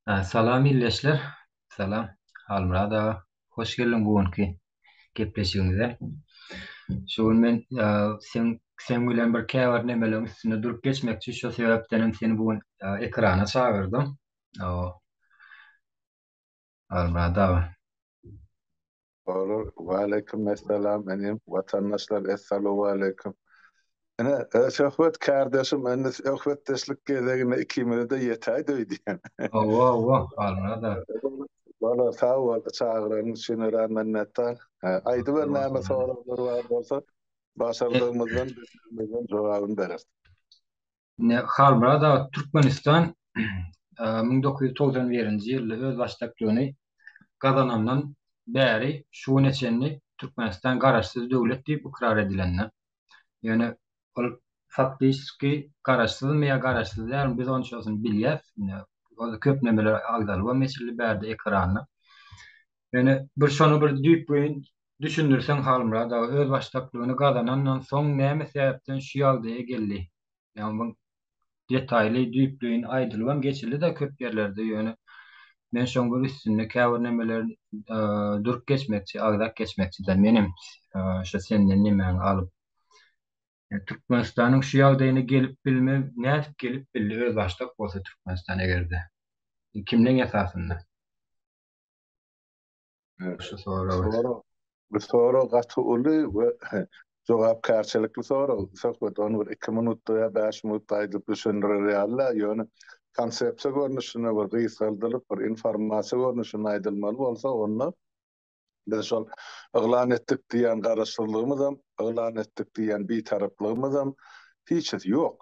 Salam ildeşler. Salam Halmyrat aga. Hoş geldiň bu günki gepleşigimize. Şu gün men sen sen bilen bir käbir nemeleriň üstünde durup geçmekçi. Şu sebäpden hem seni bu gün ekrana çagyrdym. Halmyrat aga. Bolar. Waleýkim essalam inim. Watandaşlar essalowaleýkim. Ine, söhbet kärdeşim, indi söhbetdeşlik gezegine ikimize-de ýetäýdi öýdýän. Hawa, hawa, Halmyrat aga. Bolar, sag bol, çagyranyň üçin örän minnetdar. Aýdyber näme soraglar bar bolsa, başardygymyzdan, bildigimizden jogabyny bereris. Indi Halmyrat aga, Türkmenistan 1991-nji ýylda özbaşdaklygyny gazanandan bäri şu güne çenli Türkmenistan garaşsyz döwlet diýip ykrar edilende. Ýöne ol faktiçki garaşsyzmy ýa garaşsyz dälmi biz onçasyny bilýäs. Indi ol köp nemeler agzalybam geçildi bärde ekranda. Ýöne bir şony bir düýpleýin düşündirseň Halmyrat aga özbaşdaklygyny gazanandan soň näme sebäpden şu ýagdaýa geldi? Ýagny bu detaýly düýpleýin aýdylybam geçildi-de köp ýerlerde ýöne men şoň bir üstünde käbir nemeler durup geçmekçi, agzap geçmekçi-de menem şu senden nemäňi alyp. Türkmenistanyň şu ýagdaýyna gelip bilme nädip gelip bildi özbaşdak bolsa Türkmenistan egerde? Kimleň esasynda? Şu sorag. Sorag, bu sorag gaty uly we jogapkärçilikli sorag. Söhbet ony bir iki minutda ýa bäş minutda aýdyp düşündirer ýaly däl. Ýöne konsepsiýa görnüşinde bir gysgaldylyp, bir informasiýa görnüşinde aýdylmaly bolsa, onda biz şol yglan etdik diýýän garaşsyzlygymyzam, yglan etdik diýýän bitaraplygymyzam hiçisi ýok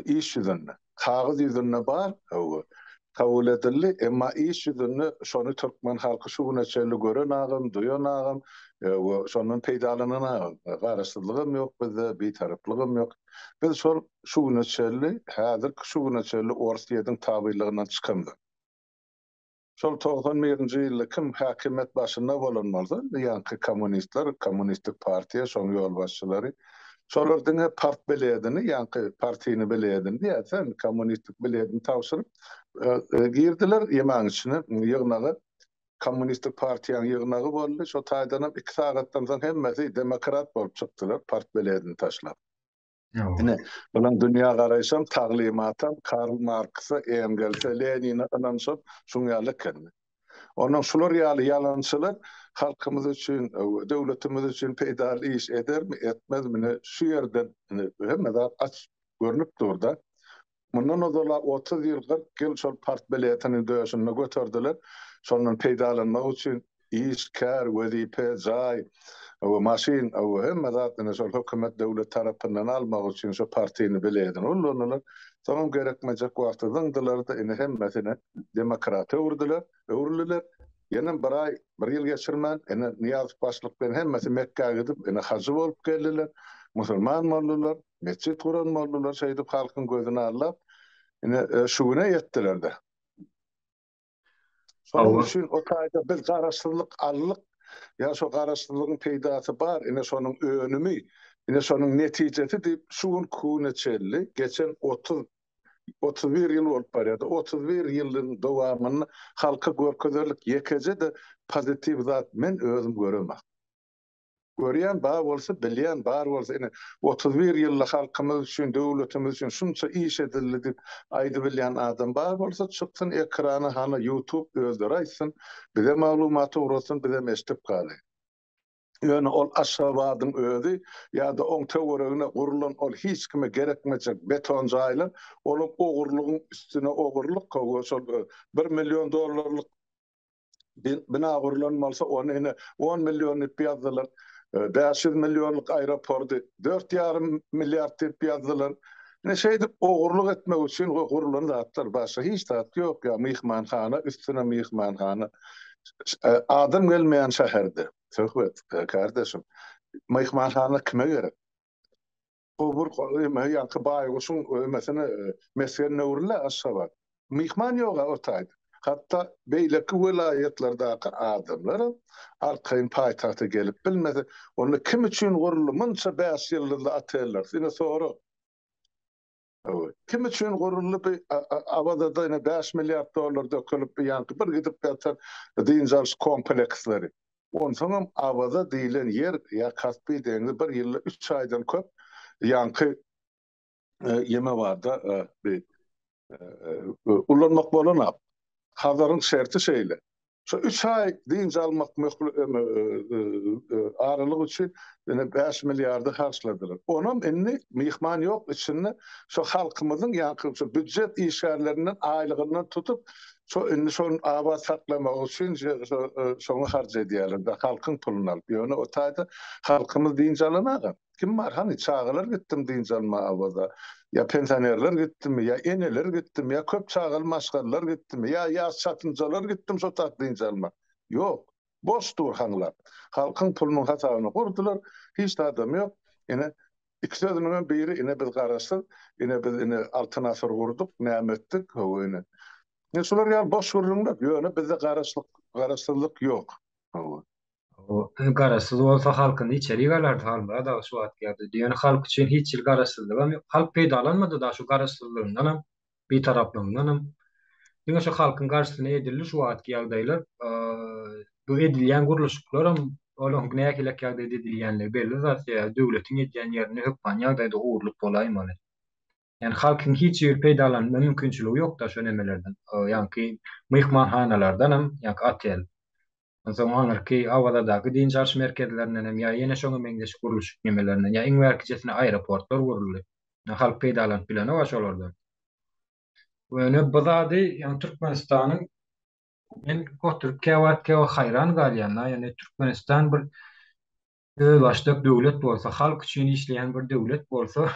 iş ýüzünde. Kagyz ýüzünde bar, hawa, kabul edildi, emma iş ýüzünde şony türkmen halky şu güne çenli gören agam, duýan agam we şondan peýdalanan agam. Garaşsyzlygam ýok bizde, bitaraplygam ýok. Biz şol şu güne çenli, häzirki şu güne çenli Orsýetiň tabynlygyndan çykamzok. Şol 91-nji ýylda kim häkimiýet başynda bolan bolsa, indi ýaňky kommunistler, kommunistik partiýa, şoň ýolbaşçylary, şolar diňe partbiledini, ýaňky partiyny biledini diýýärse, indi kommunistik biledini tabşyryp girdiler ýemaň içine, ýygnaga. Kommunistik partiýaň ýygnagy boldy, şo taýdanam iki sagatdan soň hemmesi demokrat bolup çykdylar, partbiledini taşlap. Ine, bulaň dünýä garaýşam, taglymatam Karl Marksa, Engelse, Lenine ynanşam şuň ýaly eken. Onnoň şular ýaly ýalançylar halkymyz üçin, döwletimiz üçin peýdaly iş edermi, etmezmi, ine, şu ýerden ine, hemme zat açyk görnüp dur-da. Mundan ozal-a 30 ýyl, 40 ýyl şol partbiletini döşünde göterdiler. Şondan peýdalanmak üçin iş, kär, wezipe, jaý, maşyn, hemme zat ine şol hökümet, döwlet tarapyndan almak üçin şo partini biletini ullandylar. Soňam gerekmejek wagty zyňdylar-da, ine hemmesini demokrata öwürdiler, öwrüldiler. Ýenem bir aý, bir ýyl geçirmän, ine Nyýazow başlyk bilen hemmesi Mekgä gidip, ine hajy bolup geldiler, musulman boldular. Metjit guran boldular, şeýdip halkyň gözüni aldap, ine şu güne ýetdiler-de. Şonuň üçin o taýda biz garaşsyzlyk aldyk, ýa şo garaşsyzlygyň peýdasy bar, ine şonuň önümi, ine şonuň netijesi diýip şu günki güne çenli geçen 30 31 ýyl bolup barýar-da, 31 ýylyň dowamynda halka görkezerlik ýekeje-de pozitiw zat men özüm göremok. Görýän bar bolsa, bilýän bar bolsa, ine, 31 ýylda halkymyz üçin, döwletimiz üçin şunça iş edildi diýip aýdybilýän adam bar bolsa, çyksyn ekrana, hana YouTube özleri aýtsyn, bize maglumat ugratsyn, bizem eşidip galaýyk. Ýöne ol Aşgabadyň özi ýa-da oň töweregine gurulan ol hiç kime gerekmejek beton jaýlar, olam ogurlygyň üstüne ogurlyk, hawa, şol bir million dollarlyk Bina gurlan bolsa, ony ine on million diýip ýazdylar. 500 millionlyk aeroporty dört ýarym milliard diýip ýazdylar. Ine şeýdip ogurlyk etmek üçin gurlan zatlar, başga hiç zat ýok ýa myhmanhana üstüne myhmanhana. Adam gelmeýän şäherde, söhbet kardeşim, myhmanhana kime gerek? Gubur eme ýaňky baýguşyň emesine mesgenine öwrüldi Aşgabat. Myhman ýog-a o taýda. Hatda beýleki welaýatlardaky adamlaram arkaýyn paýtagta gelip bilmese, onda kim üçin guruldy munça bäş ýyldyzly oteller? Ine sorag. Kim üçin guruldy bu Awazada ine 5 milliard dollar dökülip bu ýaňky bir gidip ýatan dynç alyş kompleksleri. Onsoňam Awaza diýlen ýer ýa Kaspi deňzi bir ýylda 3 aýdan köp ýaňky ýeme barda bi ulanmak bolanok. Hazaryň şerti şeýle. Şu üç aý dynç almak aralyk üçin ine 5 milliardy harçladylar. Onam indi myhman ýok içinde şu halkymyzyň ýaňky şu býujet işgärlerinden aýlygyndan tutup şu indi şony abat saklamak üçin şoňa harç edýärler-de halkyň puluny alyp. Ýöne o taýda halkymyz dynç alanagam. Kim bar hany çagalar gitdimi dynç almaga Awaza, ýa pensionerler gitdimi, ýa eneler gitdimi, ýa köp çagaly maşgalalar gitdimi, ýa ýaş çatynjalar gitdimi şo tak dynç alma? Ýok. Boş dur haňlap. Halkyň pulunyň hasabyna gurdular, hiç zadam ýok. Ine, iki sözüniňem biri ine biz garaşsyz, ine biz ine Altyn asyr gurduk, näme etdik, hawa ine. Ine şular ýaly boş gürrüňler. Ýöne bizde garaşlyk, garaşsyzlyk ýok. Hawa. O garaşsyz bolsa halkyny içerik alardy Halmyrat aga şu wagtky ýagdaýda. Ýöne halk üçin hiç hili garaşsyzlygam ýok. Halk peýdalanmady da şu garaşsyzlygyndanam, bitaraplygyndanam. Diňe şu halkyň garşysyna edildi şu wagtky ýagdaýlar. Bu edilýän gurluşyklaram olaryň nähilek ýagdaýda edilýänligi belli zat. Sebäbi döwletiň edýän ýerinde hökmany ýagdaýda ogurlyk bolaýmaly. Ýani halkyň hiç bir peýdalanma mümkinçiligi ýok-da şo nemelerden. Ýaňky myhmanhanalardanam, ýaňky otel. Onsoň aňyrky Awazadaky dynç alyş merkezlerinden hem ýa ýene şoňa meňzeş gurluşyk nemelerinden ýa iň bärkijesine aeroportlar guruldy. Halk peýdalanyp bilenok-a şolardan. Ýöne bu zady ýagny Türkmenistanyň men oturyp käwagt käwagt haýran galýan-da, ýagny Türkmenistan bir özbaşdak döwlet bolsa, halk üçin işleýän bir döwlet bolsa,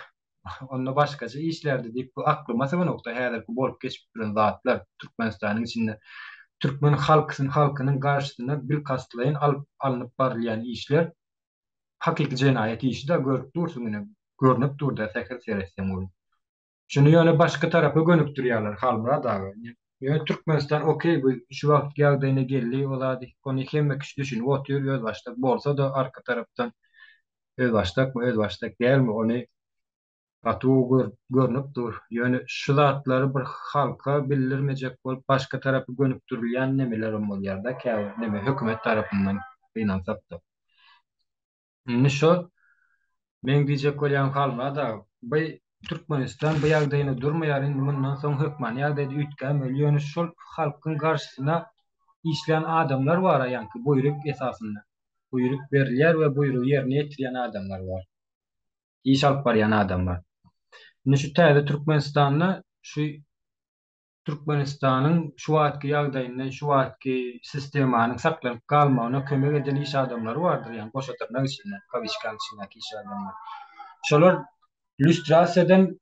onda başgaça işlärdi diýip bu aklyma syganokda häzirki bolup geçip duran zatlar Türkmenistanyň içinde türkmen halkysyn halkynyň garşysyna bilkastlaýyn alyp alnyp barylýan işler hakyky jenaýat işi-da görüp dursuň ine görnüp dur-da sähel seretseň ol. Şuny ýöne başga tarapa gönükdirýärler Halmyrat aga. Ýöne Türkmenistan okey bu şu wagtky ýagdaýyna geldi o zady ony hemme kişi düşünip otyr özbaşdak bolsa-da arka tarapdan özbaşdakmy özbaşdak dälmi ony gaty gowy görnüp dur. Ýöne şu zatlary bir halka bildirmejek bolup başga tarapa gönükdirilýän nemelerem bolýarda käbir neme hökümet tarapyndan gynansakda. Indi şo meň diýjek bolýanym Halmyrat aga, bu Türkmenistan bu ýagdaýyna durmaýar indi mundan soň hökmany ýagdaýda üýtgämeli ýöne şol halkyň garşysyna işlän adamlar bara ýaňky buýruk esasynda buýruk berilýär we buýrugy ýerine ýetirýän adamlar bar iş alyp barýan adamlar. Indi şu täze Türkmenistanda şu Türkmenistanyň şu wagtky ýagdaýynda, şu wagtky sistemanyň saklanyp galmagyna kömek eden iş adamlary bardyr, ýagny goşa dyrnak içinde, kawiçkanyň içindäki iş adamlary. Şolar lýustrasiýadan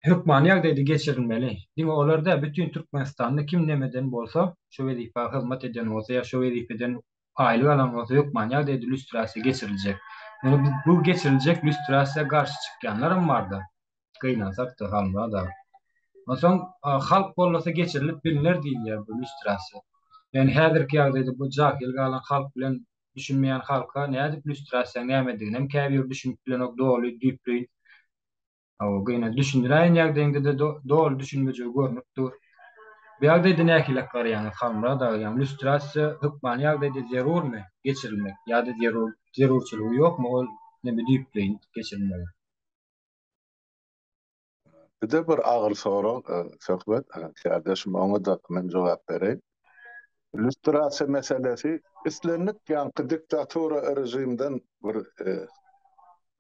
hökmany ýagdaýda geçirilmeli. Diňe olar däl, bütin Türkmenistanda kim nemeden bolsa, şu wezipä hyzmat eden bolsa ýa şu wezipeden aýlyk alan bolsa hökmany ýagdaýda lýustrasiýa geçiriljek. Ýöne bu geçiriljek lýustrasiýa garşy çykýanlaram barda. Gynansak-da, Halmyrat aga. Onsoň halk gollasa geçirilip bilner diýilýär bu lýustrasiýa. Ýöne häzirki ýagdaýda bu jahyl galan halk bilen düşünmeýän halka nädip lýustrasiýaň nämediginem käbiri düşünip bilenok doly düýpleýin. Hawa, gyna düşündiräýen ýagdaýyňda-da doly düşünmejegi görnüp dur. Bu ýagdaýda nähilek garaýaňyz Halmyrat aga, ýagny lýustrasiýa hökmany ýagdaýda zerurmy geçirilmek ýa-da zerur zerurçylygy ýokmy ol neme düýpleýin geçirilmegi? Bir-de bir agyr sorag, Söhbet kärdeşim, oňa-da men jogap bereýin. Lýustrasiýa meselesi islendik ýaňky diktatura režimden bir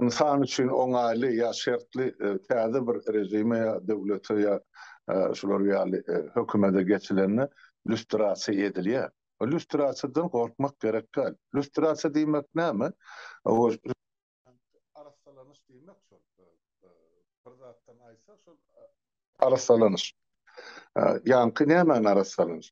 ynsan üçin oňaýly ýa şertli täze bir režime ýa döwlete ýa şular ýaly hökümete geçilende lýustrasiýa edilýär. Lýustrasiýadan gorkmak gerek däl. Lýustrasiýa diýmek näme? Arassalanyş diýmek şol. Bir zatdan aýtsak şol arassalanyş. Ýaňky nämäni arassalanyş?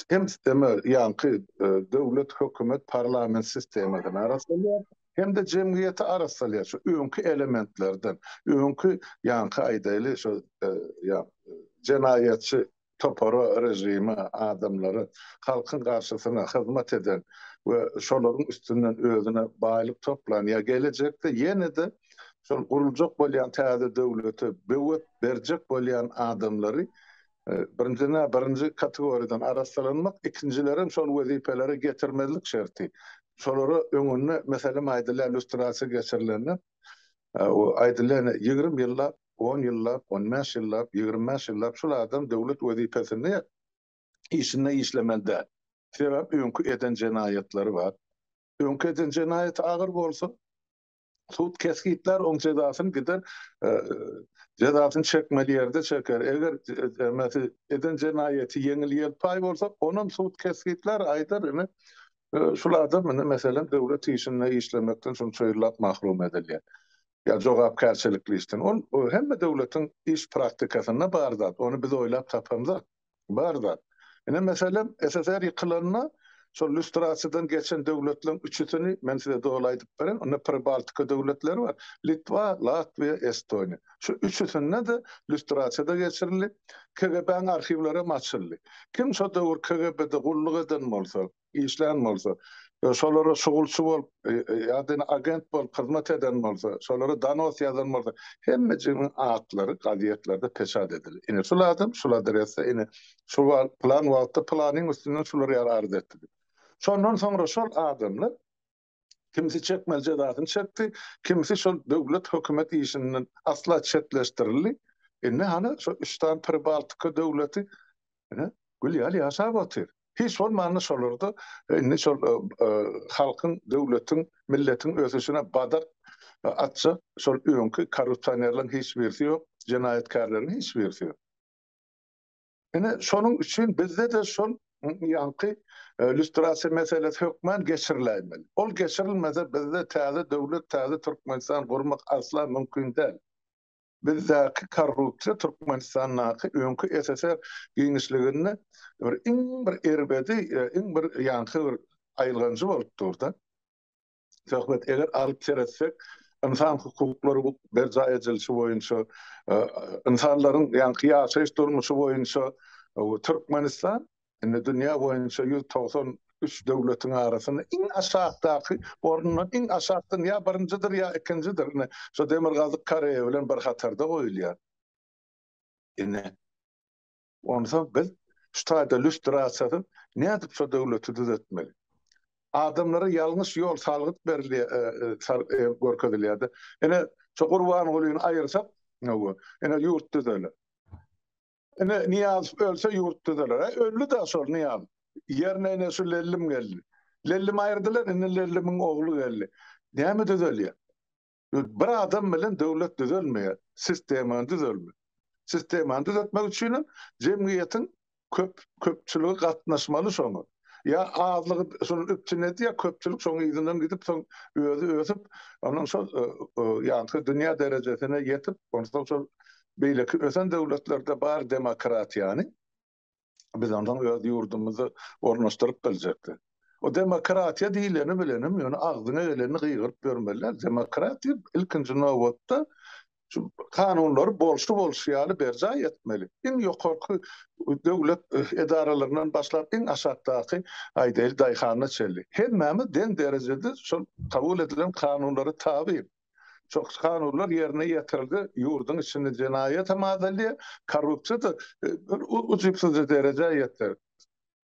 Hem sistema ýaňky döwlet, hökümet, parlament sistemasyny arassalýar, hem-de jemgyýeti arassalýar şu öňki elementlerden, öňki ýaňky aýdaýly şo jenaýatçy topara, režime, adamlara, halkyň garşysyna hyzmat eden we şolaryň üstünden özüne baýlyk toplan ýa gelejekde ýene-de Şol guruljak bolýan täze döwlete böwet berjek bolýan adamlary birinjiden-ä birinji kategoriýadan arassalanmak, ikinjilerem şol wezipelere getirmezlik şerti. Şolara öňünde meselem aýdylýar lýustrasiýa geçirilende aýdylýar 20 ýyllap, on ýyllap, on bäş ýyllap, 25 ýyllap şul adam döwlet wezipesinde işinde işlemeli däl. Sebäp öňki eden jenaýatlary bar. Öňki eden jenaýaty agyr bolsa, sud kesgitlär, oň jezasyny gider, jezasyny çekmeli ýerde çeker. Eger emesi eden jenaýaty ýeňil-ýelpaý bolsa, onam sud kesgitlär, aýdar, ine, şul adam ine, meselem, döwlet işinde işlemekden şunça ýyllap mahrum edilýär. Ýa jogapkärçilikli işden. Ol hemme döwletiň iş praktikasynda bar zat. Ony biz oýlap tapamzok. Bar zat. Ine, meselem, SSR ýykylanda, şol lýustrasiýadan geçen döwletleriň üçüsini men size doly aýdyp bereýin. Onda Pribaltika döwletleri bar. Litwa, Latwiýa, Estoniýa. Şu üçüsinde-de lýustrasiýa-da geçirildi. KGB-niň arhiwlerem açyldy. Kim şo döwür KGB-de gulluk eden bolsa, işlän bolsa, şolara şugulçy bolup ýa-da ine agent bolup hyzmat eden bolsa, şolara donos ýazan bolsa, hemmejiginiň atlary gazetlerde peçat edildi. Ine şul adam şul adresde, ine şu wagt pylan wagtda pylanyň üstünden şular ýaly arz etdi diýip. Şondan soňra şol adamlar kimsi çekmeli jezasyny çekdi, kimsi şol döwlet hökümet işinden asla çetleşdirildi. Indi hany şo üç sany Pribaltika döwleti ine gül ýaly ýaşap otyr. Hiç bolmanda şolarda indi şol halkyň, döwletiň, milletiň ösüşine badak atjak şol öňki korrupsionerleriň hiç birisi ýok, jenaýatkärleriň hiç birisi ýok. Ine, şonuň üçin bizde-de şol ýaňky lýustrasiýa meselesi hökman geçiriläýmeli. Ol geçirilmese bizde täze döwlet, täze Türkmenistan gurmak asla mümkin däl. Bizdäki korrupsiýa Türkmenistandaky öňki SSR giňişliginde bir iň bir erbedi, iň bir ýaňky bir aýylganjy bolup dur-da. Söhbet eger alyp seretsek, ynsan hukuklary berjaý edilişi boýunça, ynsanlaryň ýaňky ýaşaýyş durmuşy boýunça Türkmenistan Indi dünýä boýunça 193 döwletiň arasynda iň aşakdaky orundan, iň aşakdan ýa birinjidir, ýa ikinjidir. Ine, şo Demirgazyk Koreýa bilen bir hatarda goýulýar. Ine, onsoň biz şu taýda lýustrasiýasyz nädip şo döwleti düzetmeli? Adamlara ýalňyş ýol salgyt berilýär, görkezilýär-de. Ine, şo Gurbangulyny aýyrsak, ine, ýurt düzeler. Ine Nyýazow ölse ýurt düzeler. Äý öldi-dä şol Nyýazow. Ýerine ine şu Lellim geldi. Lellimi aýyrdylar, indi Lellimiň ogly geldi. Näme düzelýär? Bir adam bilen döwlet düzelmeýär. Sistemany düzelmeli. Sistemany düzetmek üçinem jemgyýetiň köp köpçüligi gatnaşmaly şoňa. Ýa azlygy şony üpjün edýär, köpçülik şoň yzyndan gidip soň özi ösüp, ondan şol ýaňky dünýä derejesine ýetip, onsoň şol beýleki ösen döwletlerde bar demokratiýany biz onsoň öz ýurdumyzda ornaşdyryp biljekdi. O demokratiýa diýleni bilenem ýöne agzyňa gelenini gygyryp ýörmeli däl. Demokratiýa ilkinji nobatda şu kanunlary bolşy-bolşy ýaly berjaý etmeli. Iň ýokarky döwlet edaralaryndan başlap iň aşakdaky aýdaýly daýhanyna çenli. Hemmämiz deň derejede şol kabul edilen kanunlara taby. Şol kanunlar ýerine ýetirilse ýurduň içinde jenaýatam azalýar, korrupsiýa-da bir ujypsyzja derejä ýeter.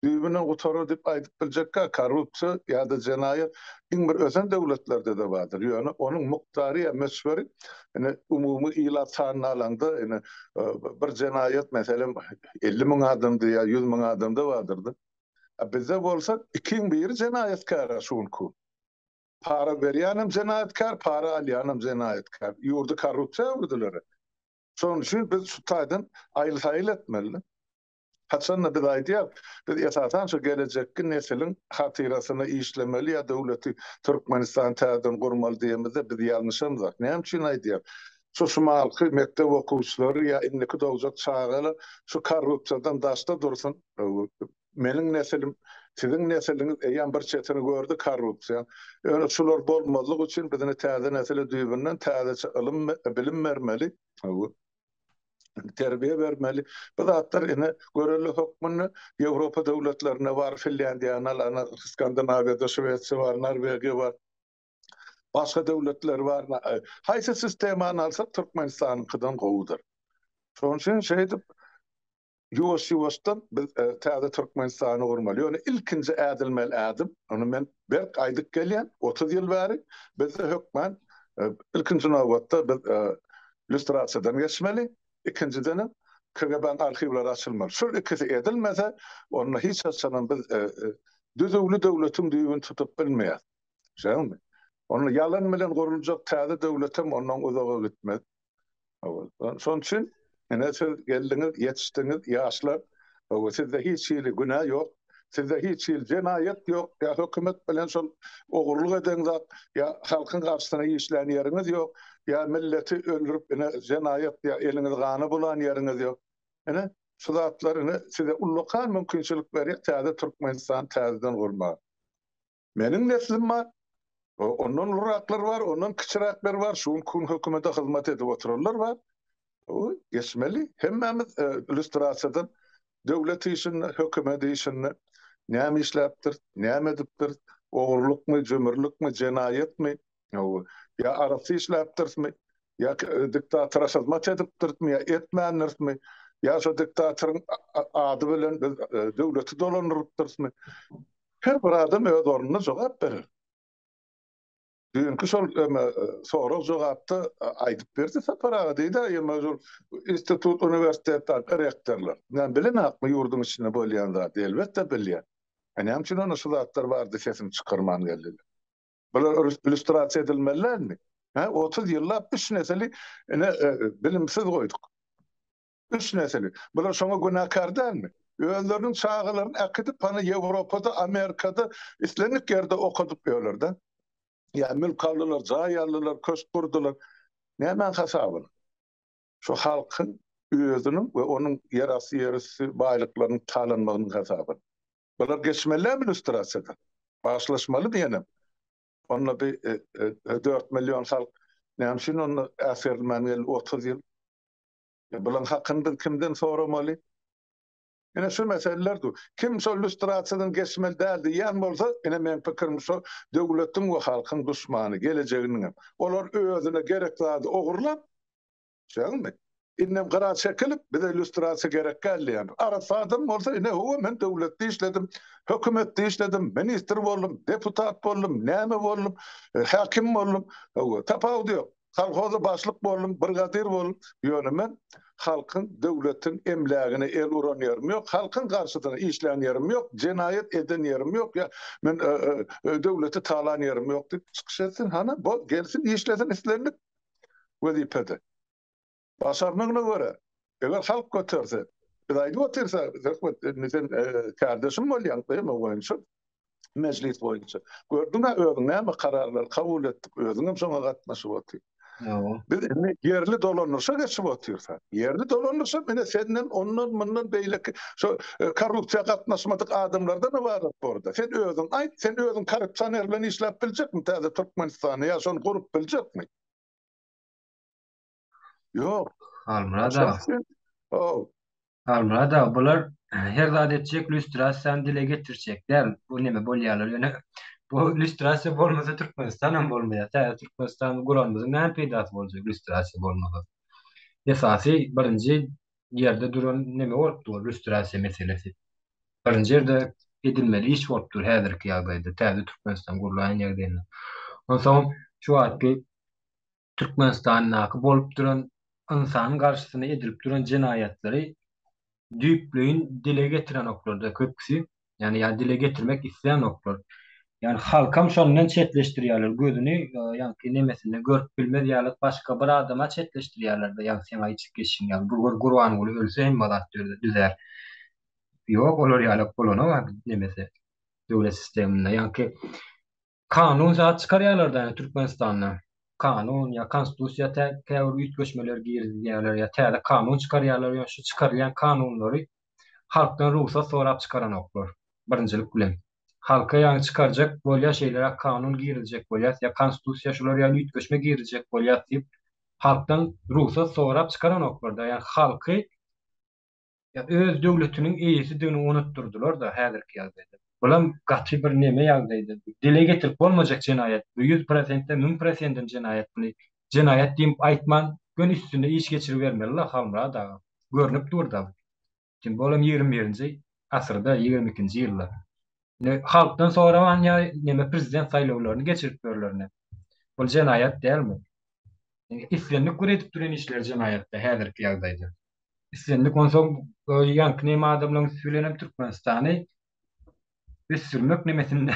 Düýbünden gutarar diýip aýdyp biljekkä, korrupsiýa ýa-da jenaýat iň bir ösen döwletlerde-de bardyr. Ýöne onuň mukdary ýa möçberi ine umumy ilat sanyny alaňda ine bir jenaýat meselem 50 müň adamda ýa 100 müň adamda bardyr-da. A bizde bolsa ikiň biri jenaýatkär-ä şu günki gün. Para berýänem jenaýatkär, para alýanam jenaýatkär. Ýurdy korrupsiýa öwürdiler. Şonuň üçin biz şu taýdan aýyl-saýyl etmeli. Haçanda biz aýdýas, biz esasan şu gelejekki nesiliň hatyrasyna işlemeli ýa döwleti Türkmenistany täzeden gurmaly diýemizde biz ýalňyşamzok. Näme üçin aýdýas? Şu şumalky mekdep okuwçylary ýa indiki dogjak çagalar şu korrupsiýadan daşda dursun. Meniň nesilim, siziň nesiliňiz eýýäm bir çetini gördi korrupsiýaň. Ýöne şular bolmazlyk üçin biz indi täze nesile düýbünden täzeçe ylym, bilim bermeli. Terbiýe bermeli. Bu zatlar ine görelde hökmünde Ýewropa döwletlerinde bar, Finlýandiýany al, ana Skandinawiýada Şwesiýa bar, Norwegiýa bar. Başga döwletler bar. Haýsy sistemany alsak Türkmenistanyňkydan gowudyr. Şonuň üçin şeýdip ýuwaş-ýuwaşdan biz täze Türkmenistany gurmaly. Ýöne ilkinji ädilmeli ädim, ony men berk aýdyp gelýän, 30 ýyl bäri bizde hökman ilkinji nobatda biz lýustrasiýadan geçmeli, ikinjidenem KGB-niň arhiwleri açylmaly. Şul ikisi edilmese, onda hiç haçanam biz düzüwli döwletiň düýbüni tutup bilmeýäris. Şeýlemi? Onda ýalan bilen guruljak täze döwletem ondan uzaga gitmez. Şonuň üçin ine siz geldiňiz, ýetişdiňiz, ýaşlar. Sizde hiç hili günä ýok. Sizde hiç hili jenaýat ýok. Ýa hökümet bilen şol ogurlyk eden zat, ýa halkyň garşysyna işlän ýeriňiz ýok, ýa milleti öldürip ine jenaýat ýa eliňizi gana bulan ýeriňiz ýok. Ine şu zatlar ine size ullakan mümkinçilik berýär täze Türkmenistany täzeden gurmaga. Meniň neslim bar, ondan uluraklar bar, ondan kiçiräkler bar, şu günki gün hökümete hyzmat edip oturanlar bar. Geçmeli. Hemmämiz lýustrasiýadan döwlet işinde, hökümet işinde näme işläpdir, näme edipdir, ogurlykmy, jümürlikmi, jenaýatmy, ýa arassa işläpdirismi, ýa diktatora hyzmat edipdirismi, ýa etmändirismi, ýa şo diktatoryň ady bilen biz döwleti dolandyrypdyrismi? Her bir adam öz ornunda jogap berer. Düýnki şol eme sorag-jogapda aýdyp berdi Sapar aga diýdi, eme şol institut, uniwersitetdäki rektorlar. Näme bilenakmy ýurduň içinde bolýan zady? Elbetde bilýär. A näme üçin onda şu zatlar barada sesini çykarman geldiler? Bular illýustrasiýa edilmeli dälmi? Hä, 30 ýyllap üç nesili ine bilimsiz goýduk. Üç nesili. Bular şoňa günäkär dälmi? Özleriniň çagalaryny äkidip hany Ýewropada, Amerikada islendik ýerde okadyp ýörler-de. Ýa mülk aldylar, jaý aldylar, köşk gurdular. Nämäň hasabyna? Şu halkyň özüniň we onuň ýerasty, ýerüsti baýlyklarynyň talanmagynyň hasabyna. Bular geçmeli dälmi lýustrasiýadan? Bagyşlaşmaly diýenem. Onda bir 4 million halk näme üçin onda äsgerilmän geldi 30 ýyl? Bulaň hakyny biz kimden soramaly? Ine şu meseleler dur. Kim şol lýustrasiýadan geçmeli däl diýýän bolsa, ine meň pikirim şo döwletiň we halkyň duşmany, gelejeginiňem. Olar özüne gerek zady ogurlap, şeýdimi? Indem gyra çekilip, bize lýustrasiýa gerek däl diýýän. Arassa adam bolsa, ine hawa men döwletde işledim, hökümetde işledim, ministr boldum, deputat boldum, näme boldum, häkim boldum. Hawa, tapawudy ýok. Kolhoza başlyk boldum, brigadir boldum. Ýöne men halkyň, döwletiň emlägine el uran ýerim ýok, halkyň garşysyna işlän ýerim ýok, jenaýat eden ýerim ýok, ýa men döwleti talan ýerim ýok diýip çykyş etsin. Hany, bol, gelsin, işlesin islendik wezipede. Başarnygyna görä, eger halk göterse, biz aýdyp otyrys-a, Söhbet, indi sen kärdeşim bolýaň, tema boýunça, mejlis boýunça. Gördüň-ä özüň näme kararlary kabul etdik, özüňem şoňa gatnaşyp otyr. Biz indi ýerli dolandyryşa geçip otyrys-a. Ýerli dolandyryşam ine senden, ondan, mundan beýleki şo korrupsiýa gatnaşmadyk adamlardan ybarat borda. Sen özüň aýt, sen özüň korrupsioner bilen işläp biljekmi täze Türkmenistanda ýa şony gurup biljekmi? Ýok. Halmyrat aga. Haw. Halmyrat aga, bular her zat etjek lýustrasiýany dile getirjek däl. Bu neme bolýarlar ýöne bu lýustrasiýa bolmasa Türkmenistan hem bolmaýar. Täze Türkmenistany guranymyzyň näme peýdasy boljak lýustrasiýa bolmasa. Esasy birinji ýerde duran neme bolup dur lýustrasiýa meselesi. Birinji ýerde edilmeli iş bolup dur häzirki ýagdaýda täze Türkmenistan gurlaýan ýagdaýynda. Onsoň şu wagtky Türkmenistandaky bolup duran ynsan garşysyna edilip duran jenaýatlary düýpleýin dile getirenoklarda köpüsi, ýagny ýa dile getirmek islänoklar. Ýagny halkam şondan çetleşdirýärler, gözüni ýaňky nemesinde görüp bilmez ýaly başga bir adama çetleşdirýärler-de, ýagny seň aýdyp geçişiň ýaly, bu bir Gurbanguly ölse hemme zat düzär. Ýok, olar ýalak bolanok nemesi döwlet sisteminde. Ýaňky Kanun zat çykarýarlar-da ýa Türkmenistanda. Kanun ýa konstitusiýa käbir üýtgeşmeler girizýärler ýa täze kanun çykarýarlar ýöne şu çykarylýan kanunlary halkdan rugsat sorap çykaranoklar birinjilik bilen. Halka ýagny çykarjak bolýar şeýleräk kanun girizjek bolýas ýa konstitusiýa şular ýaly üýtgeşme girizjek bolýas diýip halkdan rugsat sorap çykaranoklar-da ýagny halky Ýa öz döwletiniň eýesidigini unutdyrdylar-da häzirki ýagdaýda. Bulam gaty bir neme ýagdaýda. Dile getirip bolmajak jenaýat. Bu 100 prosentden 1000 prosentden jenaýat. Muny jenaýat diýip aýtman, göni üstünde iş geçiribermeli-la Halmyrat aga. Görnüp dur-da. Kim bolam 21-nji asyrda, 22-nji ýylda. Ine, halkdan soraman ýa neme prezident saýlawlaryny geçirip ýörler ine. Bul jenaýat dälmi? Islendik bir edip duran işleri jenaýatda häzirki ýagdaýda. Islendik onsoň ýaňky neme adamlaryň üsti bilenem Türkmenistany ösdürmek nemesinde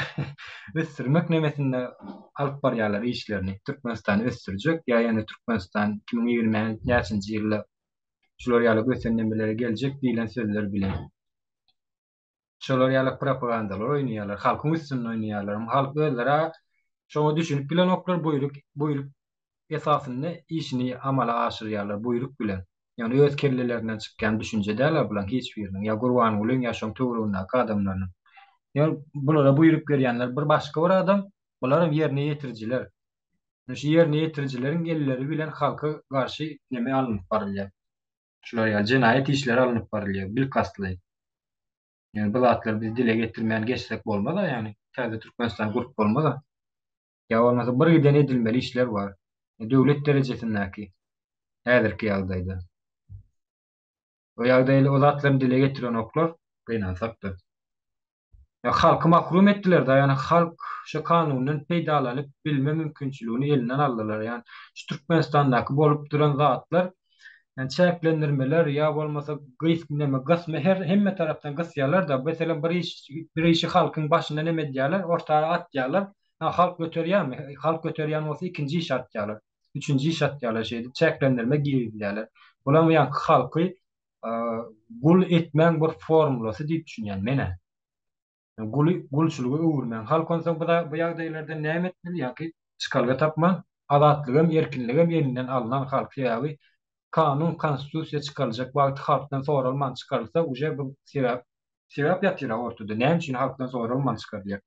ösdürmek nemesinde alyp barýarlar işlerini. Türkmenistany ösdürjek ýa ýene Türkmenistan 2020 näçinji ýylda şular ýaly ösen nemelere geljek diýlen sözler bilen. Şolar ýaly propagandalar oýnaýarlar, halkyň üstünde oýnaýarlar. Halk özleri şoňa düşünip bilenoklar, buýruk buýruk esasynda işini amala aşyrýarlar, buýruk bilen. Ýagny öz kellelerinden çykýan düşünje däl-ä bulaň hiç biriniň, ýa Gurbangulyň, ýa şoň töweregindäki adamlarynyň. Ýa bulara buýruk berýänler bir başga bir adam, bularam ýerine ýetirijiler. Şu ýerine ýetirijileriň elleri bilen halka garşy neme alnyp barylýar. Şular ýaly jenaýat işleri alnyp barylýar, bilkastlaýyn. Ýöne bu zatlary biz dile getirmän geçsek bolmaz-a, ýagny täze Türkmenistan gurup bolmaz-a. Ýa bolmasa bir giden edilmeli işler bar. Döwlet derejesindäki häzirki ýagdaýda. O ýagdaýly o zatlaryny dile getirenoklar, gynansak-da. Ýa halky mahrum etdiler-de, ýagny halk şu kanundan peýdalanyp bilme mümkinçiligini elinden aldylar. Ýagny şu Türkmenistandaky bolup duran zatlar, ýagny çäklendirmeler ýa bolmasa gys neme gysma her hemme tarapdan gysýarlar-da. Meselem bir iş bir işi halkyň başynda neme edýärler, orta atýarlar. Ha halk göterýärmi? Halk göterýän bolsa ikinji işi atýarlar. Üçünji iş atýarlar şeýdip çäklendirme girizýärler. Bulam ýaňky halky gul etmäň bir formulasy diýip düşünýän men-ä. Guly gulçulyga öwürmäň. Halk onsoň bu bu ýagdaýlardan näme etmeli? Ýa-ki çykalga tapman, azatlygam, erkinligem elinden alnan halk. Sebäbi kanun, konstitusiýa çykaryljak wagty halkdan soralman çykarylsa, uje bu sebäp sebäp ýatyr-a ortada. Näme üçin halkdan soralman çykarylýar?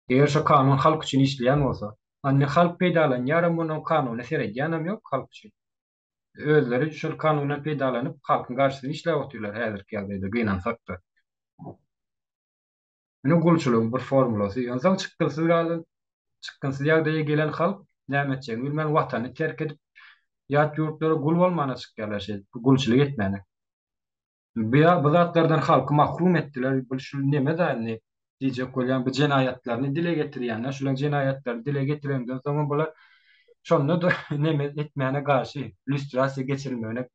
Eger şo kanun halk üçin işleýän bolsa, indi halk peýdalanýaram mundan kanuna seredýänem ýok halk üçin. Özleri şol kanundan peýdalanyp, halkyň garşysyna işläp otyrlar häzirki ýagdaýda, gynansak-da. Ine gulçulygyň bir formulasy. Onsoň çykgynsyz galan, çykgynsyz ýagdaýa gelen halk näme etjegini bilmän watanyny terk edip, ýat ýurtlara gul bolmana çykýarlar şeýdip, gulçulyk etmäne. Bu bu zatlardan halky mahrum etdiler. Bu şu neme da indi diýjek bolýan bu jenaýatlaryny dile getirýänler, şularyň jenaýatlaryny dile getirenden soňam bular şonda-da neme etmäne garşy lýustrasiýa geçirilmegine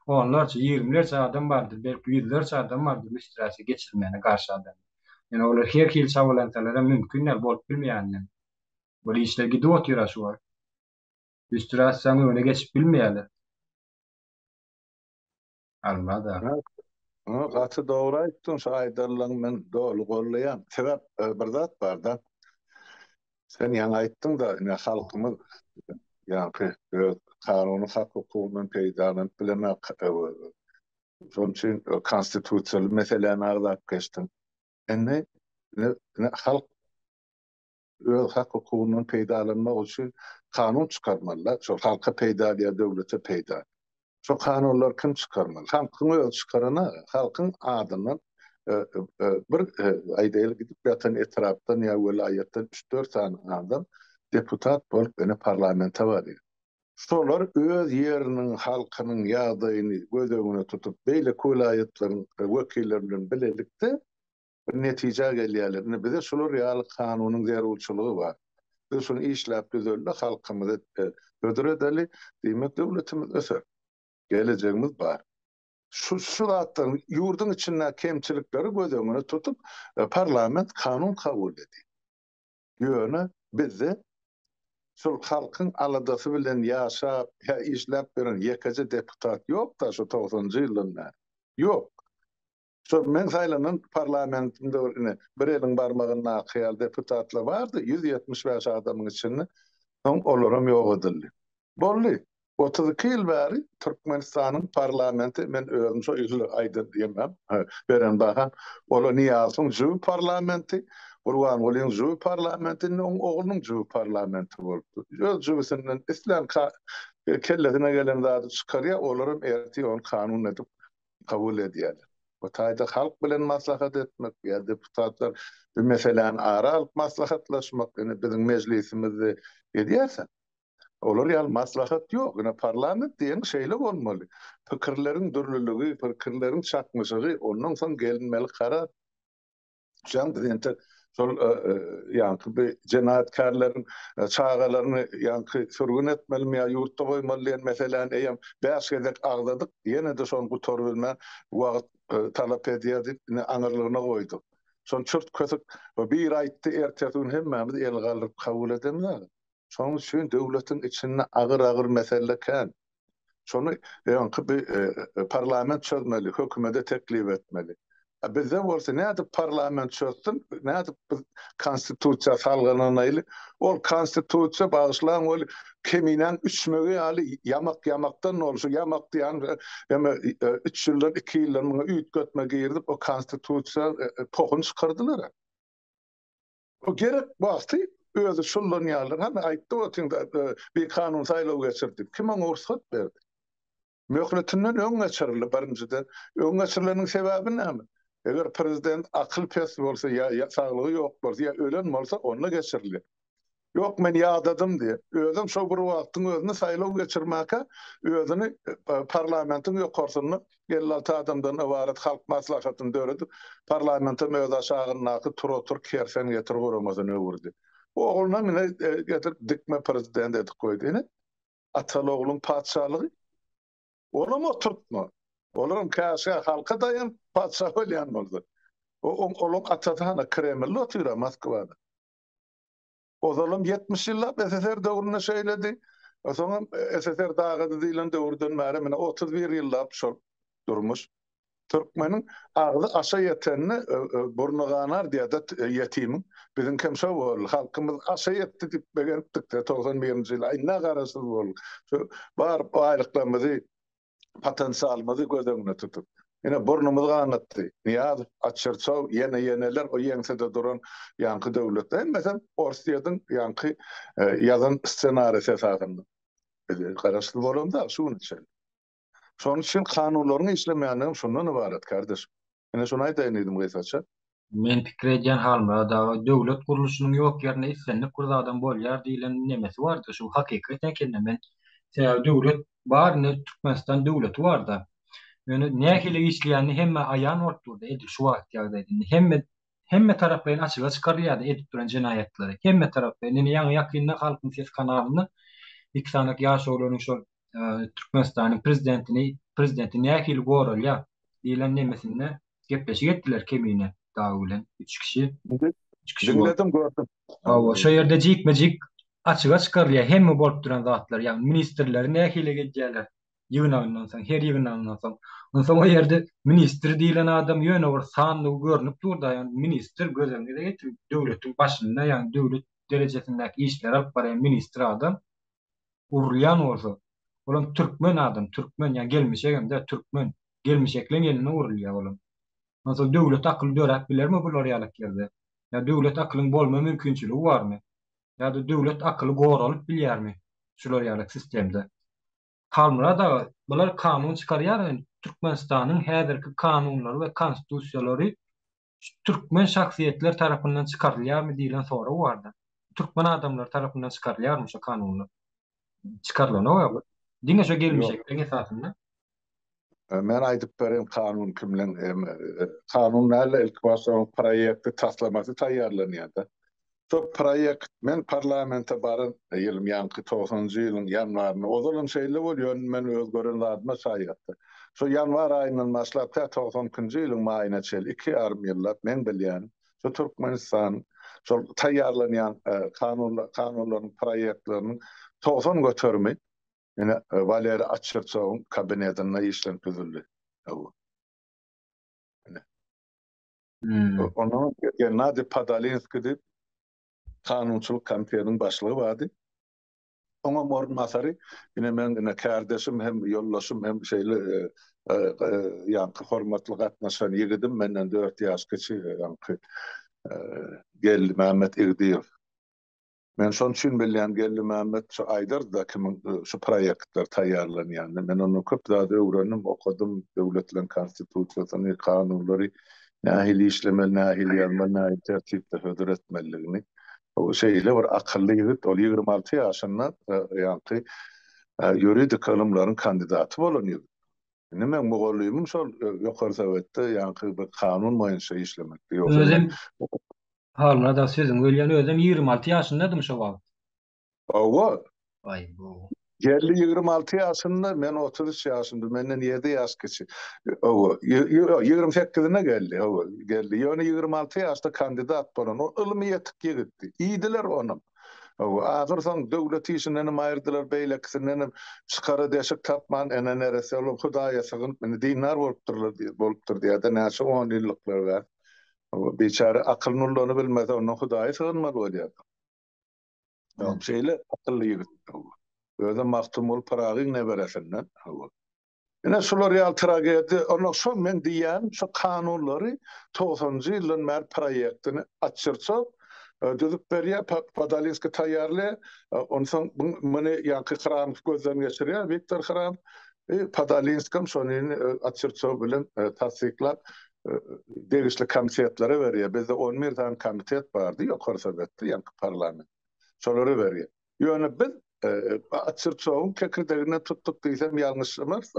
onlarça, ýigrimlerçe adam bardyr, belki ýüzlerçe adam bardyr lýustrasiýa geçirilmegine garşy adam. Ýöne olar her hili çabalansalar hem mümkin däl, bolup bilmeýär. Bul işler gidip otyr-a şu wagt. Lýustrasiýanyň öňüne geçip bilmeýärler. Almaz-a. Gaty dogry aýtdyň, şu aýdanlaryňy men doly gollaýan. Sebäp bir zat bar-da. Sen ýaňy aýtdyň-da, ine halkymyz ýaňky öz kanuny hak-hukugyndan peýdalanyp bilenok. Şonuň üçin konstitusiýaly meseläni agzap geçdiň. Indi ine halk öz hak-hukugyndan peýdalanmak üçin kanun çykarmaly-da, şol halka peýdaly ýa döwlete peýdaly. Şo kanunlary kim çykarmaly? Halkyň özi çykarana, halkyň adyndan bir aýdaýly gidip ýatan etrapdan ýa welaýatdan üç-dört sany adam deputat bolup ine parlamente barýar. Şolar öz ýeriniň halkynyň ýagdaýyny göz öňüne tutup beýleki welaýatlaryň wekilleri bilen bilelikde bir netijä gelýärler. Indi bize şular ýaly kanunyň zerurçylygy bar. Biz şuny işläp düzeli, halkymyza hödür edeli, diýmek döwletimiz öser. Gelejegimiz bar. Şu şu zatlaryň ýurduň içindäki kemçilikleri göz öňüne tutup parlament kanun kabul edýär. Ýöne bizde şol halkyň aladasy bilen ýaşap ýa işläp ýören ýekeje deputat ýok-da şu togsanynjy ýyldan bäri. Ýok. Şol meň saýlanan parlamentimde bir ine bir eliň barmagyndaky ýaly deputatlar bardy, 175 adamyň içinde, soň olaram ýok edildi. Boldy. 32 ýyl bäri Türkmenistanyň parlamenti, men özüm şo ýyl aýdan diýemem, beren baham, ola Nyýazowyň jübi parlamenti, Gurbangulyň jübi parlamenti, indi oň oglunyň jübi parlamenti bolupdy. Öz jübüsinden islän kellesine gelen zady çykarýar, olaram ertir ony kanun edip kabul edýärler. Bu taýda halk bilen maslahat etmek ýa deputatlar bu meseläni ara alyp maslahatlaşmak, ine biziň mejlisimizde edýärse. Olar ýaly maslahat ýok. Ine parlament diýen şeýle bolmaly. Pikirleriň dürlüligi, pikirleriň çaknyşygy, ondan soň gelinmeli karar. Şoň biz entek şol ýaňky bir jenaýatkärleriň çagalaryny ýaňky sürgün etmelimi ýa ýurtda goýmaly diýen meseläni eýýäm bäş gezek agzadyk, ýene-de şony gutarybilmän wagt talap edýär diýip ine aňyrlygyna goýduk. Şony çürt-kesik biri aýtdy, ertesi gün hemmämiz el galdyryp kabul edemizok. Şonuň üçin döwletiň içinde agyr-agyr mesele kän. Şony öňki bir parlament çözmeli, hökümete teklip etmeli. A bizde bolsa nädip parlament çözsün, nädip biz konstitusiýa salgylanaýly? Ol konstitusiýa bagyşlaň weli keminäň üçmegi ýaly ýamak-ýamakdan boldy. Şu ýamak diýýän eme üç ýyldan, iki ýyldan muňa üýtgetme girizip o konstitusiýa pohuny çykardylar. O gerek wagty özi şullanýarlar. Hany aýtdy otyň bikanun saýlaw geçirdi. Kim oňa rugsat berdi? Möhletinden öň geçirildi birinjiden. Öň geçirileniň sebäbi näme? Eger prezident akyl pes bolsa ýa saglygy ýok bolsa ýa ölen bolsa onda geçirilýär. Ýok men ýadadym diýip. Özem şo bir wagtyň özünde saýlaw geçirmäkä özüni parlamentiň ýokarsynda 56 adamdan ybarat Halk Maslahatyny döredip, parlamentem öz aşagyndaky tur-otur kersen getir guramasyna öwürdi. Oglunam ine getirip dikme prezident edip goýdy. Ine, ataly-ogluň patyşalygy. Olam oturtma. Olaram käşgä halka daýanyp patyşa bolýan bolsa. Olaň atasy hana Kremlde otyr-a Moskwada. Ozalam 70 ýyllap SSR döwründe şeýledi. Soňam SSR dagady diýlen döwürden bäri mine 31 ýyllap şol durmuş. Türkmeniň agzy aşa ýetende burny ganar diýýär-de ýetimiň. Biziňkem şo boldy. Halkymyz aşa ýetdi diýip begenipdik-de 91-nji ýyl. Indi garaşsyz bolduk. Şu bar baýlyklarymyzy potensialymyzy göz öňünde tutup. Ine, burnumyzy ganatdy. Nyýazow, Açyrçow, ýene-ýeneler o ýeňsede duran ýaňky döwletler hemmesem Orsýetiň ýaňky ýazan ssenarisi esasynda. Biz garaşsyz bolamzok şu güne çenli. Şonuň üçin kanunlaryň işlemeýändigem şundan ybarat, kardeşim. Ine, şuny aýdaýyn diýdim gysgaça. Men pikir edýän Halmyrat aga döwlet gurluşynyň ýok ýerinde islendik bir zadam bolýar diýlen nemesi barda şu hakykat ekende men sebäbi döwlet bar indi Türkmenistan döwleti barda ýöne nähili işleýänini hemmä aýan bolup durda edil şu wagt ýagdaýda indi hemme hemme taraplaýyn açyga çykarylýarda edip duran jenaýatlary hemme taraplaýyn indi ýaňy ýakynda Halkyň sesi kanalynda iki sanak ýaş oglanyň şol Türkmenistanyň prezidentini prezidenti nähili goralýar diýlen nemesinde gepleşik etdiler Kemine dagy bilen üç kişi. Üç kişi bolup. Diňledim gördüm. Hawa, şo ýerde jikme-jik açyga çykarylýar hemme bolup duran zatlar, ýagny ministrleri nähili edýärler ýygnagyndan soň, her ýygnagyndan soň. Onsoň o ýerde ministr diýlen adam ýöne bir sandygy görnüp dur-da, ýagny ministr göz öňüňize getiriň, döwletiň başynda, ýagny döwlet derejesindäki işleri alyp barýan ministr adam urulýan bolsa, olam türkmen adam, türkmen, ýagny gelmişegem däl, türkmen. Gelmişekleň eline urulýar olam. Onsoň döwlet akyly döräp bilermi bular ýalak ýerde? Ýa döwlet akylyň bolma mümkinçiligi barmy? Ýa-da döwlet akyly goralyp bilýärmi şular ýalak sistemde? Halmyrat aga, bular kanun çykarýar indi Türkmenistanyň häzirki kanunlary we konstitusiýalary şu türkmen şahsyýetler tarapyndan çykarylýarmy diýlen sorag barda. Türkmen adamlary tarapyndan çykarylýarmy şu kanunlar? Çykarylanok. Diňe şo Ýok. gelmişekleň esasynda. Men aýdyp bereýin kanun kimleň kanun däl-de ilki başda onuň proýekti taslamasy taýýarlanýar-da. Şo proýekt men parlamente baran ýylym ýaňky togsanynjy ýylyň ýanwarynda ozalam şeýle boldy ýöne men öz gören zadyma şaýatdyr. Şo ýanwar aýyndan başlap tä 92 nji ýylyň maýyna çenli iki ýarym ýyllap meň bilýänim şo Türkmenistan şol taýýarlanýan kanun kanunlaryň proýektleriniň 90 göterimi ine Waleriý Açyrçowyň kabinetinde işlenip düzüldi. Hawa. Ine. Hmm. Ondan Gennadiý Podolinskiý diýip kanunçylyk komitetiniň başlygy bardy. Oňam orunbasary ine meň ine kärdeşim hem ýoldaşym hem şeýle e, e, e, ýaňky hormatly gatnaşan ýigidim menden 4 ýaş kiçi ýaňky Geldimämmet Igdiýew. Men şonuň üçin bilýän Geldimämmet şu aýdardy-da kimiň şu proýektler taýýarlanýanyny. Men ondan köp zady öwrendim, okadym, döwletleriň konstitusiýasyny, kanunlary nähili işlemeli, nähili ýazmaly, nähili tertipde hödür etmelidigini. O şeýle bir akylly ýigit, ol 26 ýaşynda ýaňky ýuridik ylymlaryň kandidaty bolan ýigit. Indi meň mugallymym şol Ýokary Sowetde ýaňky bir kanun boýunça işlemekdi. Ýogsa Özem Halmyrat aga sözüňi bölýän, özem 26 ýaşyndadym şo wagt. Hawa. Aý bu. Geldi 26 ýaşynda, men 33 ýaşymda, menden 7 ýaş kiçi. Hawa, 28-ine geldi, hawa, geldi. Ýöne 26 ýaşda kandidat bolan, o ylmy ýetik ýigitdi. Iýdiler onam. Hawa, ahyrsoň döwlet işindenem aýyrdylar, beýlekisindenem çykara deşik tapman, ene neresse olar Hudaýa sygynyp, indi dindar bolupdyrlar diýip, bolupdyr diýýär-de, näçe onýyllyklar bäri. Hawa, biçäre akylyny ullanybilmese, ondan Hudaýa sygynmaly bolýar. Ýok, şeýle akylly ýigit. Özem Magtymguly Pyragyň neberesinden. Hawa. Ine şular ýaly tragediýa, onda şo men diýýänim şu kanunlary togsanynjy ýyldan bäri proýektini Atçyrçow düzüp berýär, Podolinskiý taýýarlaýar, onsoň muny ýaňky Hramow gözden geçirýär, Wiktor Hramow, Podolinskam şony Atçyrçow bilen tassyklap degişli komitetlere berýär. Bizde on bir sany komitet bardy Ýokary Sowetde, ýaňky parlament. Şolara berýär. Ýöne biz Atçyrçowyň kekirdeginden tutduk diýsem ýalňyşlamarys.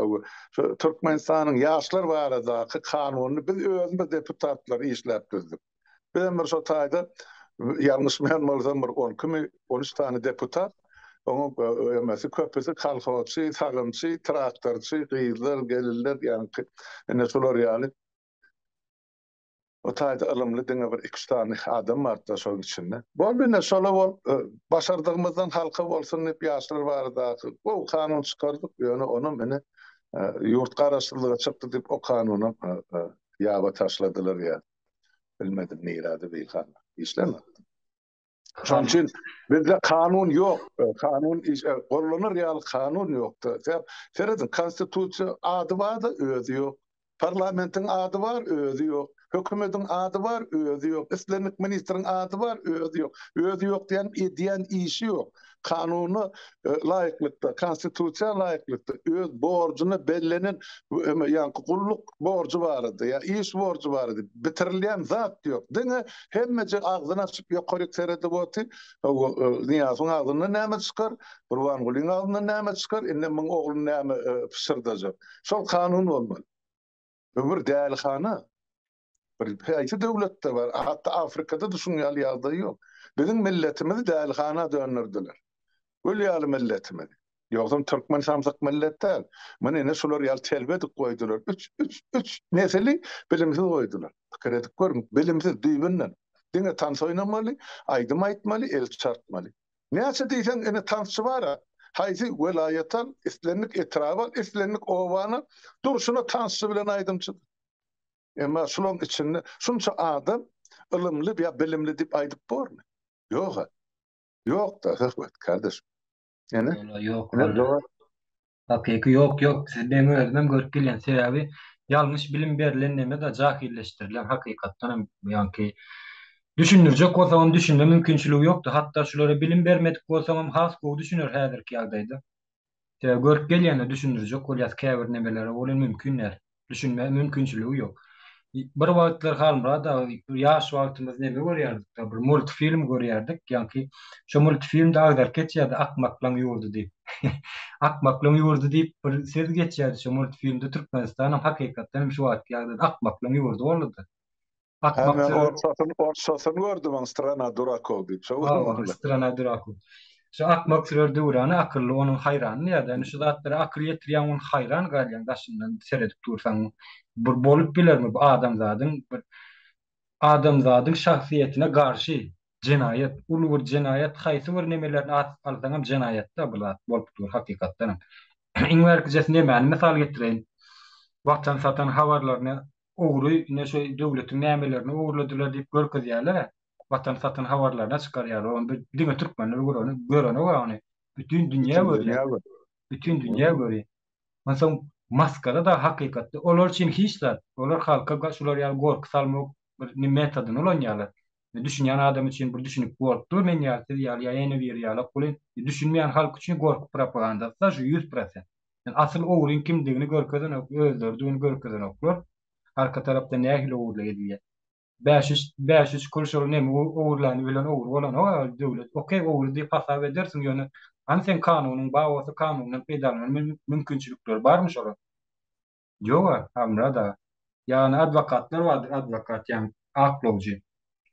Şu Türkmenistanyň ýaşlar baradaky kanunyny biz özümiz deputatlar işläp düzdük. Bizem bir şo taýda ýalňyşmaýan bolsam bir on ikimi, on üç sany deputat, oňa emesi köpüsi kolhozçy, sagymçy, traktorçy, gyzlar, gelinler ýaňky ine şular ýaly. O taýda ylymly diňe bir iki-üç sany adam bardy-da şonuň içinde. Boldy ine, şola bol, başardygymyzdan halka bolsun diýip ýaşlar baradaky gowy kanun çykardyk, ýöne onam ine ýurt garaşsyzlyga çykdy diýip o kanunam ýaba taşladylar ýa bilmedim nirede bilhana. Işlemedi. Şonuň üçin bizde kanun ýok. Kanun gollanar ýaly kanun ýokdy. Serediň, konstitusiýa ady bar-da, özi ýok. Parlamentiň ady bar, özi ýok. Hökümetiň ady bar, özi ýok. Islendik ministriň ady bar, özi ýok. Özi ýok diýýänim, edýän işi ýok. Kanuna laýyklykda, konstitusiýa laýyklykda öz borjuna bellenen ýaňky gulluk borjy barada ýa iş borjy barada bitirilýän zat ýok. Diňe hemmeje agzyny açyp ýokaryk seredip otyr. Nyýazowyň agzyndan näme çykar, Gurbangulyň agzyndan näme çykar, indi muň ogly näme pyşyrdajak. Şol kanun bolmaly. Bu bir dälihana. Bir haýsy döwletde bar, hatda Afrikada-da şuň ýaly ýagdaý ýok. Biziň milletimizi dälihana dönderdiler. Gül ýaly milletimizi. Ýogsam türkmen samsyk millet däl. Muny ine şular ýaly telbe edip goýdular. Üç, üç, üç nesili bilimsiz goýdular. Pikir edip görüň, bilimsiz düýbünden. Diňe tans oýnamaly, aýdym aýtmaly, el çarpmaly. Näçe diýseň ine tansçy bar-a. Haýsy welaýat al, islendik etraby al, islendik obany al, durşuna tansçy bilen aýdymçy. Emma şularyň içinde şunça adam ylymly ýa bilimli diýip aýdyp bormy? Ýog-a. Ýok-da, söhbet, kardeşim. Ene? Ýok, ýok. Ine, Hakyky ýok, ýok. Siz meň özümem görüp bilýän. Sebäbi ýalňyş bilim berlen neme-de jahilleşdirilen hakykatdan hem ýaňky düşündirjek bolsaňam düşünme mümkinçiligi ýokdy. Hatda şulara bilim bermedik bolsaňam has gowy düşüner häzirki ýagdaýda. Sebäbi görüp gelýände düşündirjek bolýas käbir nemelere ol mümkin däl. Düşünme mümkinçiligi ýok. Bir wagtlar Halmyrat aga ýaş wagtymyz neme görýärdik-de, bir multfilm görýärdik. Ýaňky şo multfilmde agdaryp geçýärdi Akmaklaň ýurdy diýip. Akmaklaň ýurdy diýip bir söz geçýärdi şo multfilmde Türkmenistanam hakykatdan hem şu wagtky ýagdaýda akmaklaň ýurdy boldy-da. Hä men orsçasyny orsçasyny gördüm oň strana durakow diýip şo Hawa strana durakow. Şu akmak sürer döwrany akylly onuň haýrany diýýärdi. Indi şu zatlara akyl ýetirýäň ony haýran galýaň daşyndan seredip dursaň bir bolup bilermi bu adamzadyň bir adamzadyň şahsyýetine garşy jenaýat uly bir jenaýat haýsy bir nemelerini at alsaňam jenaýatda bu zat bolup dur hakykatdanam. Iň bärkijesi nemäni mysal getireýin watan satan habarlaryny Ogry ine şu döwletiň nämelerini ogurladylar diýip görkezýärler-ä. Watan satan habarlaryna çykarýarlar. Ony bir diňe türkmenler göreni görenok-a ony. Bütin dünýä görýär. Bütin dünýä görýär. Onsoň maskara-da hakykatda olar üçin hiç zat. Olar halka şular ýaly gorky salmak bir metodyny ulanýarlar. Düşünýän adam üçin bir düşünikli bolup dur, men ýaly, siz ýaly ýa ýene biri ýalak welin, düşünmeýän halk üçin gorky propagandasy-da şu 100%. Yani asyl ogryň kimdigini görkezenok, özleridigini görkezenoklar. Arka tarapda nähili ogurlyk edilýär. 5-3 5-3 kuruş ol neme ogurlany bilen ogry bolanok a döwlet. Okey ogry diýip hasap edersiň ýöne hany seň kanunyň bar bolsa kanundan peýdalanma mümkinçilikleri barmy şolar? Ýoga, Halmyrat aga. Ýagny adwokatlar bardyr, adwokat, ýagny aklawjy.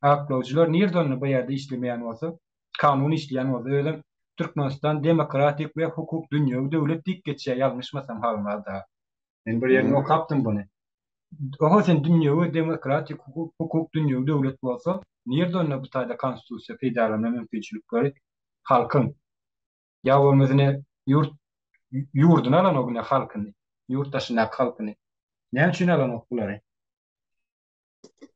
Aklawjylar nirde onda bu ýerde işlemeýän bolsa, kanun işleýän bolsa, özem Türkmenistan demokratik we hukuk dünýewi döwlet diýip geçýär ýalňyşmasam Halmyrat aga. Men bir ýerinde okapdym buny. Oho sen dünýewi demokratik hukuk hukuk dünýewi döwlet bolsa, nirde onda bu taýda konstitusiýa peýdalanma mümkinçilikleri halkyň? Ýa bolmasa ine ýurt ýurduny alanok ine halkyny, ýurt daşyndaky halkyny. Näme üçin alanok bulary?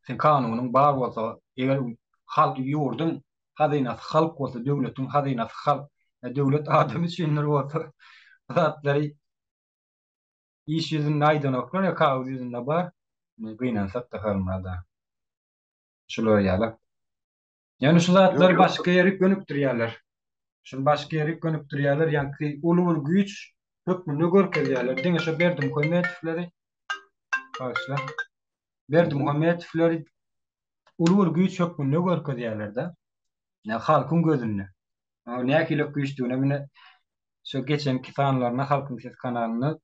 Sen kanunyň bar bolsa, eger halk ýurduň hazynasy halk bolsa, döwletiň hazynasy halk, döwlet adam üçindir bolsa, bu zatlary iş ýüzünde aýdanoklar ýa kagyz ýüzünde bar. Gynansak-da Halmyrada. Şular ýaly. Ýöne şu zatlary başga ýerik gönükdirýärler. Şuny başga ýerik gönükdirýärler, ýaňky uly bir güýç hökmünde görkezýärler. Diňe şo Berdimuhamedowleri bagyşla. Berdimuhamedowleri uly bir güýç hökmünde görkezýärler-de. Ýa halkyň gözünde. O nähili güýçdügine mine şo geçenki sanlarynda Halkyň Sesi kanalynda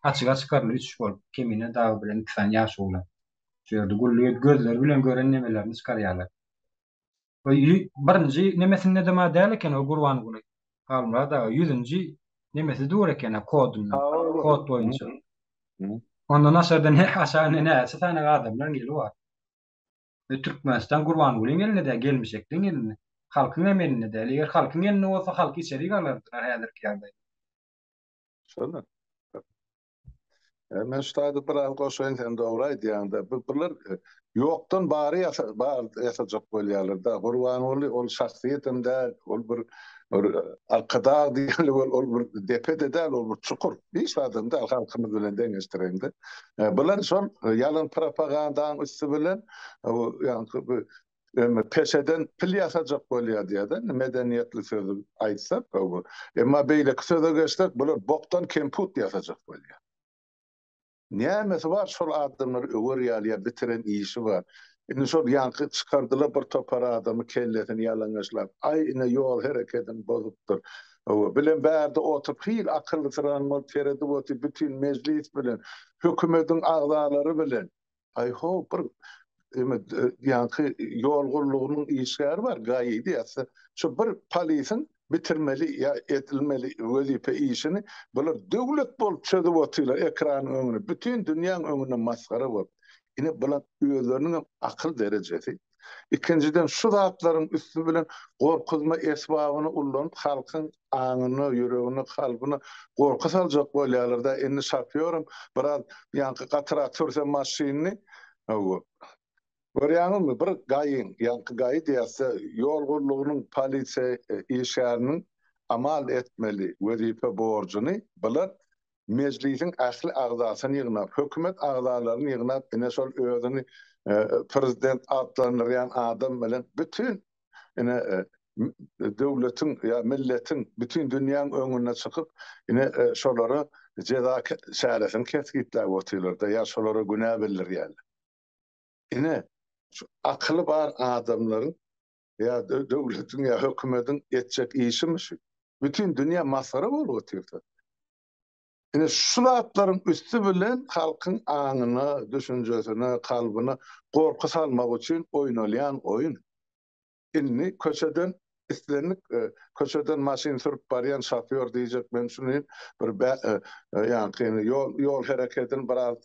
açyga çykaryldy üç bolup Kemine dagy bilen iki sany ýaş oglan. Şu ýerde gully gözleri bilen gören nemelerini çykarýarlar. O birinji nemesinde-de ma däl eken o Gurbanguly. Halmyrat aga ýüzünji nemesi dur eken kodunda. Kod boýunça. Ondan aşarda ne aşağı ne näçe sany adamlaryň eli bar. Ve Türkmenistan Gurbangulyň elinde däl, gelmişekliň elinde. Halkyň hem elinde däl. Eger halkyň elinde bolsa halky içerik alardylar häzirki ýagdaýda. Şonda. Men şu taýda biraz goşaýyn sen dogry aýdýaňda. Bu bular e, ýokdan bary ýasa bar ýasajak bolýarlar-da. Gurbanguly ol şahsyýet hem däl, ol bir bir e, arkadag diýeli ol ol bir depe-de däl, ol bir çukur. Hiç adam däl halkymyz bilen deňeşdireňde. E, bular şol ýalan propagandaň üsti bilen bu ýaňky bu Emme peşeden pil ýasajak bolýar diýýär-de, indi medeniýetli sözi aýtsak, bu. Emma beýleki söze geçsek, bular bokdan kemput ýasajak bolýar. Nämesi bar şol adamlary öwer ýaly ýa bitiren işi bar. Indi şol ýaňky çykardylar bir topar adamy kellesini ýalaňaçlap, aý ine ýol herekedini bozupdyr. Hawa, bilen bärde oturyp hil akyllysyran bolup seredip otyr bütin mejlis bilen, hökümediň agzalary bilen. Aý-how, bir eme ýaňky ýol gullugynyň işgäri bar, GAI diýýäs-de. Şu bir polisiň bitirmeli ýa edilmeli wezipe işini bular döwlet bolup çözüp otyrlar ekranyň öňünde, bütin dünýäň öňünde masgara bolup. Ine, bular özleriniňem akyl derejesi. Ikinjiden, şu zatlaryň üsti bilen gorkuzma esbabyny ullanyp halkyň aňyna, ýüregine, kalbyna gorky saljak bolýarlar-da. Indi şofýoram biraz ýaňky gatyrak sürse maşynyny, hawa, görýäňizmi, bir GAI-iň, ýaňky GAI diýýäs-de, ýol gullugynyň polisiýa işgäriniň amal etmeli wezipe borjuny bular Mejlisiň ähli agzasyny ýygnap, hökümet agzalaryny ýygnap, ine şol özüni prezident atlandyrýan adam bilen bütin ine döwletiň ýa milletiň, bütin dünýäň öňünde çykyp, ine şolara jeza çäresini kesgitläp otyrlar-da, ýa şolara günä bildirýärler. Ine, şu akyly bar adamlaryň ýa döwletiň ýa hökümetiň etjek işimi şu? Bütin dünýä masgara bolup otyrsa. Ine şu zatlaryň üsti bilen halkyň aňyna, düşünjesine, kalbyna gorky salmak üçin oýnalýan oýun. Indi köçeden islendik köçeden maşyn sürüp barýan şofýor diýjek men şuny bir ýaňky ýol ýol herekedini biraz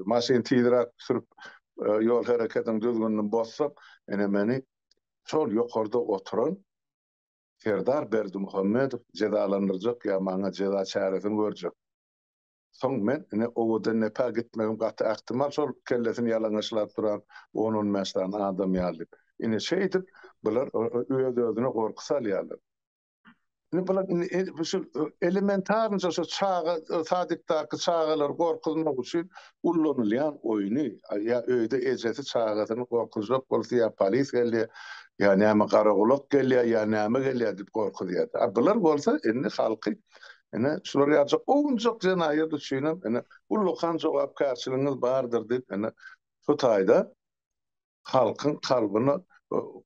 maşyn tizräk sürüp ýol hereketiniň düzgünini bozsak ine meni şol ýokarda oturan Serdar Berdimuhamedow jezalandyrjak ýa maňa jeza çäresini görjek. Soň men ine Owadandepä gitmegim gaty ähtimal şol kellesini ýalaňaçlap duran on-on bäş sany adam ýaly diýip. Ine şeýdip bular öz-özüne gorky salýarlar. Indi bular indi şu elementarnyja şu çaga sadikdaky çagalary gorkuzmak üçin ullanylýan oýny ýa öýde ejesi çagasyny gorkuzjak bolsa ýa polis gelýär ýa näme garagulak gelýär ýa näme gelýär diýip gorkuzýar. A bular bolsa indi halky ine şular ýaljak owunjak jenaýat üçinem ine ullakan jogapkärçiligiňiz bardyr diýip ine şu taýda halkyň kalbyna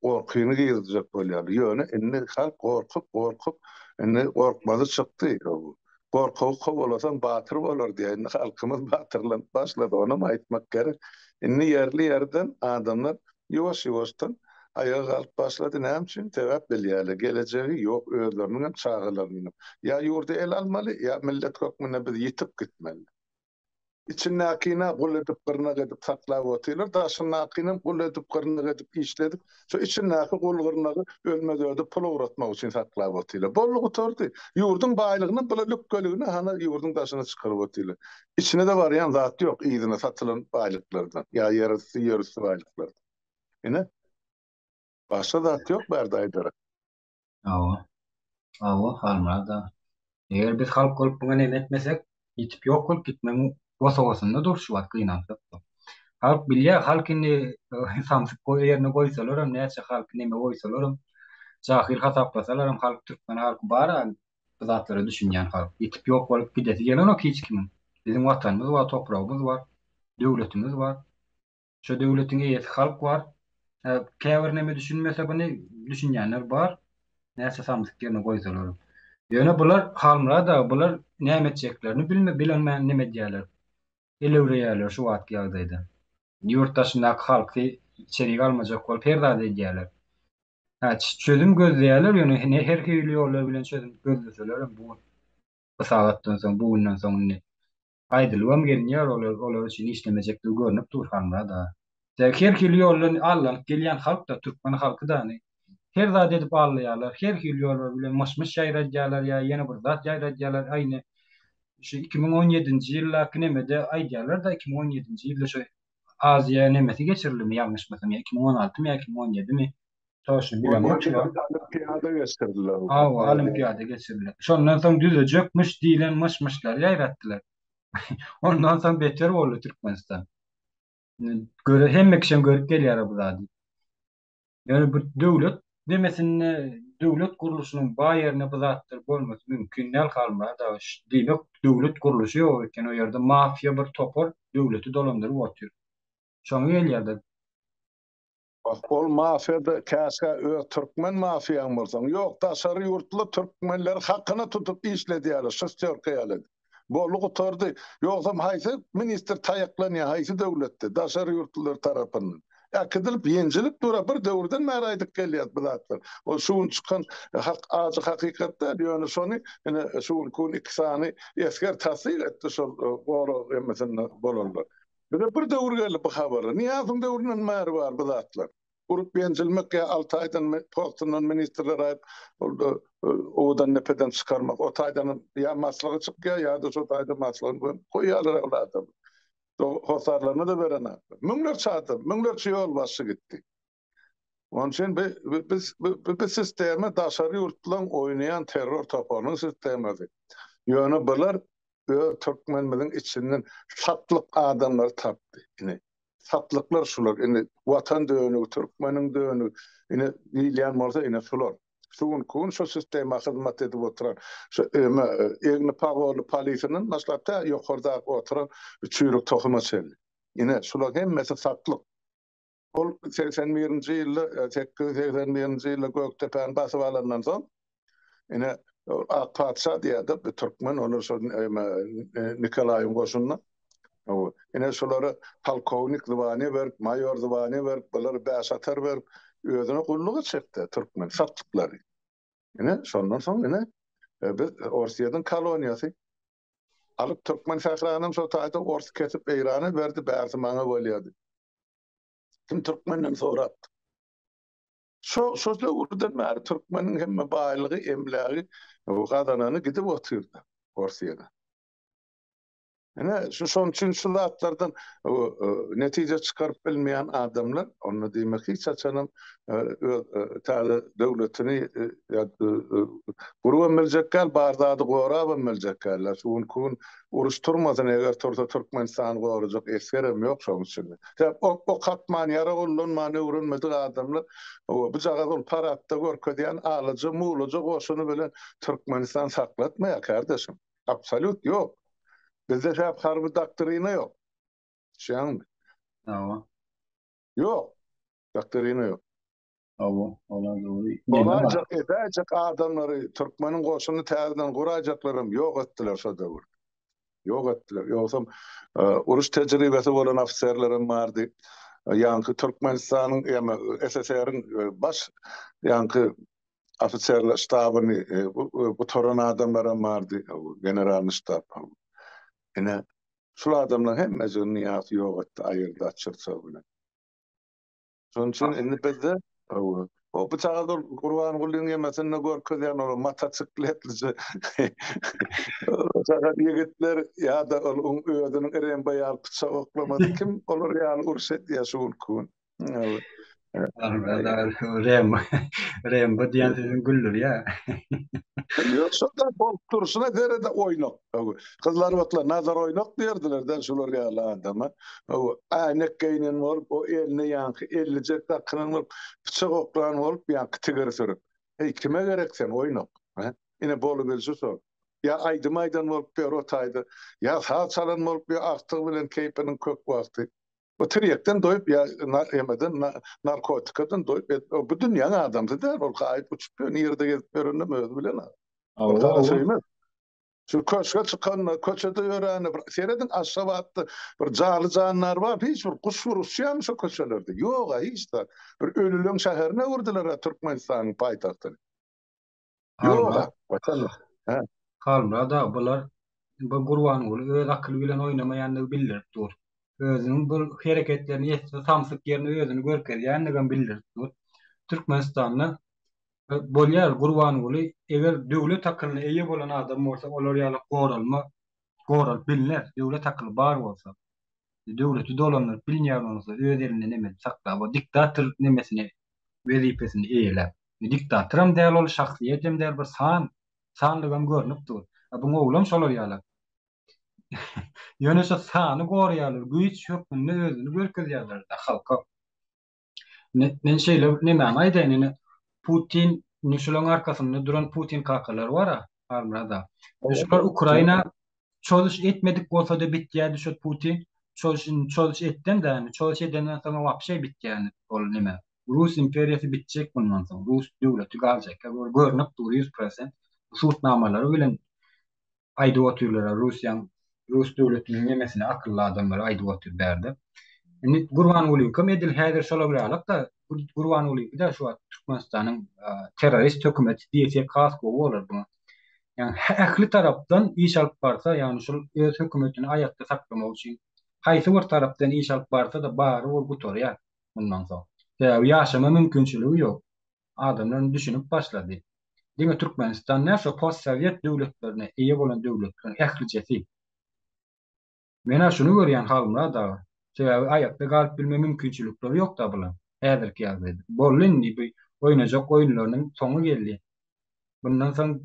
gorkyny girizjek bolýarlar. Ýöne indi halk gorkup, gorkup, indi gorkmazy çykdy. Gorkagy kowalasaň batyr bolar diýýär. Indi halkymyz batyrlanyp başlady, onam aýtmak gerek. Indi ýerli-ýerden adamlar ýuwaş-ýuwaşdan aýaga galyp başlady. Näme üçin? Sebäp bilýärler, gelejegi ýok özleriniňem, çagalarynyňam. Ýa ýurdy ele almaly, ýa millet hökmünde biz ýitip gitmeli. Içindäkini gul edip, gyrnak edip saklap otyrlar, daşyndakynam gul edip, gyrnak edip işledip, şo içindäki gul-gyrnagy ölmez-ödi pul ugratmak üçin saklap otyrlar. Boldy gutardy. Ýurduň baýlygynam bular lükgeligine hana ýurduň daşyna çykaryp otyrlar. Içine-de barýan zat ýok yzyna satylan baýlyklardan ýa ýerüsti, ýerüsti baýlyklardan. Ine. Başga zat ýok bärde aýdara. Hawa. Hawa, Halmyrat aga. Eger biz halk bolup muňa neme etmesek, ýitip ýok bolup gitmegiň bosagasynda durus şu wagt gynansak-da. Halk bilýär, halk indi samsyk ýerine goýsalaram, näçe halky neme goýsalaram, jahyl hasaplasalaram halk türkmen halky bar-a bu zatlara düşünýän halk. Ýitip ýok bolup gidesi gelenok hiç kimiň. Biziň watanymyz bar, topragymyz bar, döwletimiz bar. Şo döwletiň eýesi halk bar. Käbir neme düşünmese buny düşünýänler bar. Näçe samsyk ýerine goýsalaram. Ýöne bular Halmyrat aga bular näme etjeklerini bilme bilenmän neme edýärler. Elewreýärler şu wagtky ýagdaýda. Ýurt daşyndaky halky içerik almajak bolup her zady edýärler. Hä çözüm gözleýärler ýöne her hili ýollar bilen çözüm gözleselerem bu bu sagatdan soň bu günden soň indi Aýdylybam gelinýär olar olar üçin işlemejekdigi görnüp dur Halmyrat aga. Her hili ýoldan allanyp gelýän halk-da türkmen halky-da ony her zat edip allaýarlar her hili ýollar bilen myş-myş ýaýradýarlar ýa ýene bir zat ýaýradýarlar aýny şu 2017-nji ýyldaky nemede aýdýarlar-da 2017-nji ýylda şu Aziýa nemesi geçirildimi ýalňyşmasam ýa 2016 my ýa 2017 mi toşny bilemok şu wagt. Olimpiada geçirdiler. Hawa, olimpiada geçirildi. Şondan soň düzejekmiş diýlen myş-myşlary ýaýratdylar. Ondan soň beter boldy Türkmenistan. Göre hemme kişem görüp gelýär bu zady. Ýöne bu döwlet demesinde döwlet gurluşynyň ba ýerine bu zatlar bolmasy mümkin däl Halmyrat aga. Diýmek döwlet gurluşy ýok eken o ýerde mafiýa bir topar döwleti dolandyryp otyr. Şoňa gelýär-de. Bak ol mafiýada käşgä öz türkmen mafiýaň bolsaň, ýok daşary ýurtly türkmenleri hakyna tutup işledýärler şestýorka ýaly edip. Boldy gutardy. Ýogsam haýsy ministr taýaklanýar haýsy döwletde daşary ýurtlylar tarapyndan. Äkidilip ýenjilip dura bir döwürden bäri aýdyp gelýäs bu zatlar. Ol şu gün çykan hak ajy hakykat däl ýöne şony ine şu günki gün iki sany esger tassyk etdi şol gorag hemmesinde bolanlar. Bize bir döwür geldi bu habarlar. Nyýazowyň döwründen bäri bar bu zatlar. Urup ýenjilmek ýa alty aýdan postundan ministrleri aýyp ol owadan depeden çykarmak. O taýdan ýa maslygy çykýar ýa-da şo taýda maslygyny gömüp goýýarlar ol adamy. Hossarlaryna-da berenoklar. Müňlerçe adam, müňlerçe ýolbaşçy gitdi. Onuň üçin bu biz bu sistema daşary ýurtlaryň oýnaýan terror toparynyň sistemasy. Ýöne bular öz türkmenimiziň içinden satlyk adamlary tapdy. Ine, satlyklar şular. Indi watan dönügi, türkmeniň dönügi, ine diýilýän bolsa ine şular. Şu günki gün şu sistema hyzmat edip oturan, şu egni pagonly polisinden başlap tä ýokardaky oturan çüýrük tohuma çenli. Ine, şularyň hemmesi satlyk. Ol 81-nji ýylda, 881-nji ýylda Gökdepäni basyp alandan soň, ine, Ak patyşa diýýär-de, bu türkmen, olar şol Nikolaýyň goşunyna. Ine, şolara polkownik zwaniýa berip, maýor zwaniýa berip, bulara bäşatar berip, özüne gulluga çekdi türkmen satlyklary. Ine, şondan soň, ine, biz Orsýetiň koloniýasy. Alyp türkmen sähranam şo taýda ors kesip Eýrana berdi, bärsi maňa bolýady. Kim türkmenden sorapdy. Şo şo döwürden bäri türkmeniň hemme baýlygy, emlägi, gazanany gidip otyrdy Orsýede. Ine, şu şonuň üçin şu zatlardan netije çykaryp bilmeýän adamlar, onda diýmek hiç haçanam öz täze döwletini gurubam biljek däl, bar zady gorabam biljek däller. Şu günki gün uruş turmasyn, eger tursa Türkmenistany gorajak esgerem ýok şonuň üçin. Sebäp ok atman, ýarag ullanman öwrenmedik adamlar bujagaz ol paradda görkezýän alaja, mulaja goşuny bilen Türkmenistan saklatmaýar, kardeşim. Absolýut ýok. Bizde sebäp harby doktrina ýok. Düşýäňmi? Hawa. Ýok. Doktrina ýok. Hawa, olar dogry. Bolaýjak, edäýjek adamlary, türkmeniň goşunyny täzeden guraýjaklaram ýok etdiler şo döwürde. Ýok etdiler. Ýogsam uruş tejribesi bolan ofiserlerem bardy. Ýaňky Türkmenistanyň, ýa SSR-iň baş ýaňky ofiserler ştabyny gutaran adamlaram bardy, generalnyý ştab. Ine, şul adamlaryň hemmejigini Nyýazow ýok etdi, aýyrdy açyrça bilen. Şonuň üçin indi bizde o bıçaga ol Gurbangulyň ýemesinde görkezýän ol motosikletlije sagat ýigitler ýa-da ol özüniň Rembo ýaly pyçak oklamasy kim olar ýaly uruş edýär şu günki gün. Rembo, Rembo diýen sözüň güldürýär. Ýok, şonda bolup durşuna serede oýnak. Gyzlar otla nazar oýnak diýerdiler-de şular ýaly adama. Äýnek geýnen bolup, o eline ýaňky ellijek dakynan bolup, pyçak oklan bolup, ýaňky tigir sürüp. Eý, kime gerek sen oýnak? Ine bolubilşi şol. Ýa aýdym aýdan bolup ýör o taýda, ýa saz çalan bolup ýör agtygy bilen keýpiniň kök wagty. Bu tirýekden doýup ýa emeden narkotikadan doýup bu dünýäň adamsy däl ol gaýyp uçup ýör nirede gezip ýöreninem özi bilenok. Ol gara söýmez. Şu köşge çykanda köçede ýörände bir serediň Aşgabatda bir janly jandar bar hiç bir guş bir uçýarmy şo köçelerde ýoga hiç zat. Bir ölüleň şäherine öwürdiler Türkmenistanyň paýtagtyny. Ýoga watan. Hä. Halmyrat aga bular bu Gurbanguly öz akyly bilen oýnamaýandygy bildirip dur. Özüniň bu hereketlerini etse samsyk ýerine özüni görkezýändigem bildirip dur. Türkmenistanda bolýar Gurbanguly eger döwlet akylyna eýe bolan adam bolsa olar ýaly goralma goralyp bilner döwlet akyly bar bolsa. Döwleti dolandyryp bilmeýän bolsa öz elinde nemesini saklap o diktator nemesini wezipesini eýeläp. Diktatoram däl ol, şahsyýetem däl, bir san, sanlygam görnüp dur. A buň oglam şolar ýaly. Ýöne şo sany goraýarlar, güýç hökmünde özüni görkezýärler-de halka. Men şeýle bir nemäni aýdaýyn, ine, Putin, indi şularyň arkasynda duran Putin kakalary bar-a, Halmyrat aga. Şular Ukraina çozuş etmedik bolsa-da bitýärdi şo Putin. Çozuş, indi çozuş etdem-dä, indi çozuş edenden soň wapşe bitýär indi ol neme. Rus imperiýasy bitjek mundan soň. Rus döwleti galjak. Görnüp dur 100%. Subutnamalary bilen aýdyp otyrlar Russiýaň Rus döwletiniň nemesini akylly adamlar aýdyp otyr bärde. Indi Gurbangulyňkam edil häzir şolar ýalak-da Gurbangulyňky-da şu wagt Türkmenistanyň terrorist hökümeti diýsek has gowy bolar buňa. Ýagny ähli tarapdan iş alyp barsa, ýagny şol öz hökümetini aýakda saklamak üçin haýsy bir tarapdan iş alyp barsa-da bary ol gutarýar mundan soň. Sebäbi ýaşama mümkinçiligi ýok. Adamlar düşünip başlady. Diňe Türkmenistan däl, şo postsowet döwletlerine eýe bolan döwletleriň ählijesi. Men-ä şuny görýän Halmyrat aga. Sebäbi aýakda galyp bilme mümkinçilikleri ýok-da bulaň, häzirki ýagdaýda. Boldy indi bu oýnajak oýunlarynyň soňy geldi. Bundan soň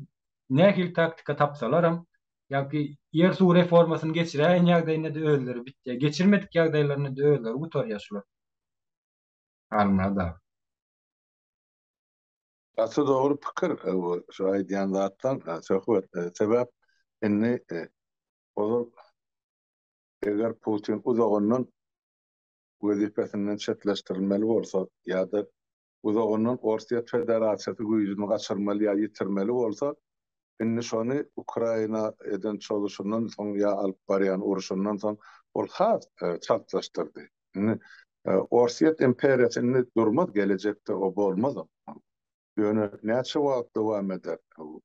nähili taktika tapsalaram, ýa-ki ýer-suw reformasyny geçiräýen ýagdaýynda-da özleri bitýär, geçirmedik ýagdaýlarynda-da özleri gutarýar şular. Halmyrat aga. Gaty dogry pikir bu şu aýdýan zatlaň söhbet. Sebäp indi ozal eger Putin uzagyndan wezipesinden çetleşdirilmeli bolsa ýa-da uzagyndan Orsýet Federasiýasy güýjüni gaçyrmaly ýa ýitirmeli bolsa, indi şony Ukraina eden çozuşyndan soň ýa alyp barýan urşundan soň ol has çaltlaşdyrdy. Indi Orsýet imperiýasy indi durmaz, gelejekde o bolmaz. Ýöne näçe wagt dowam eder,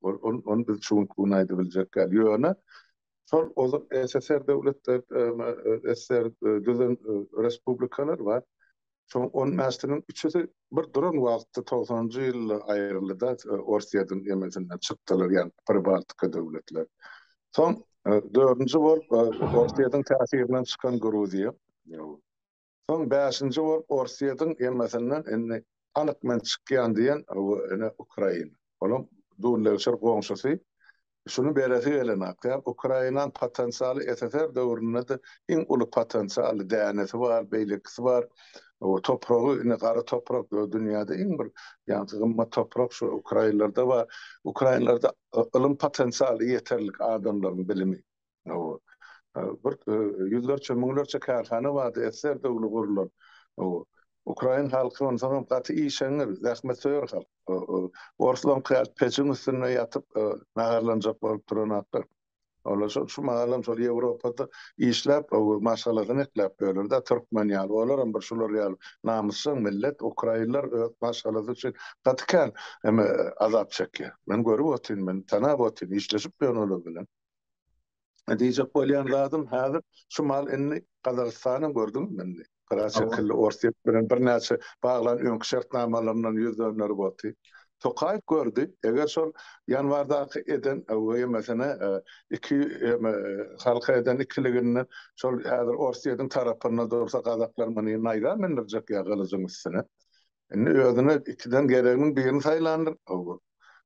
ony biz şu günki gün aýdybiljek däl. Ýöne şol ozal SSR döwletler, SSR düzen respublikalar bar. Şoň on bäşisiniň üçüsi bir duran wagtda togsanynjy ýylda aýryldy-da, Orsýetiň emesinden çykdylar, ýagny Pribaltika döwletleri. Soň. Dördünji bolup Orsýetiň täsirinden çykan Gruziýa. Soň bäşinji bolup Orsýetiň emmesinden indi anyk men çykýan diýen ine Ukraina. Olam dullegşir goňşusy. Şuny beresi gelenok. Ýa Ukrainanyň potensialy SSR döwründe-de iň uly potensialy dänesi bar, beýlekisi bar. Topragy ine gara toprak dünýäde iň bir ýaňky gymmat toprak şu ukrainlerde bar. Ukrainlerde ylym potensialy ýeterlik adamlaryň bilimi. Bir ýüzlerçe, müňlerçe kärhana bardy SSR döwli gurulan. Ukrain halky onsoňam gaty işeňňir, zähmetsöýer halk. Orslaňky ýaly pejiň üstünde ýatyp naharlanjak bolup duranaklar. Olar şol şu mahalam şol Ýewropada işläp maşgalasyny ekläp ýörler-de türkmen ýaly. Olaram bir şular ýaly namysjaň millet. Ukrainler öz maşgalasy üçin gaty kän eme azap çekýär. Men görüp otyryn, men tanap otyryn, işleşip ýörün olar bilen. Diýjek bolýan zadym häzir şu mal indi Gazagystanam gördüňizmi indi? Gyra çekildi Orsýet bilen birnäçe baglan öňki şertnamalaryndan ýüz dönderip oty. Tokaýew gördi, eger şol ýanwardaky eden ýemesine iki ýeme halka eden ikiliginden şol häzir Orsýetiň tarapynda dursa gazaklar muny naýza mindirjek ýa gylyjyň üstüne. Indi özüne ikiden gereginiň birini saýlandyr.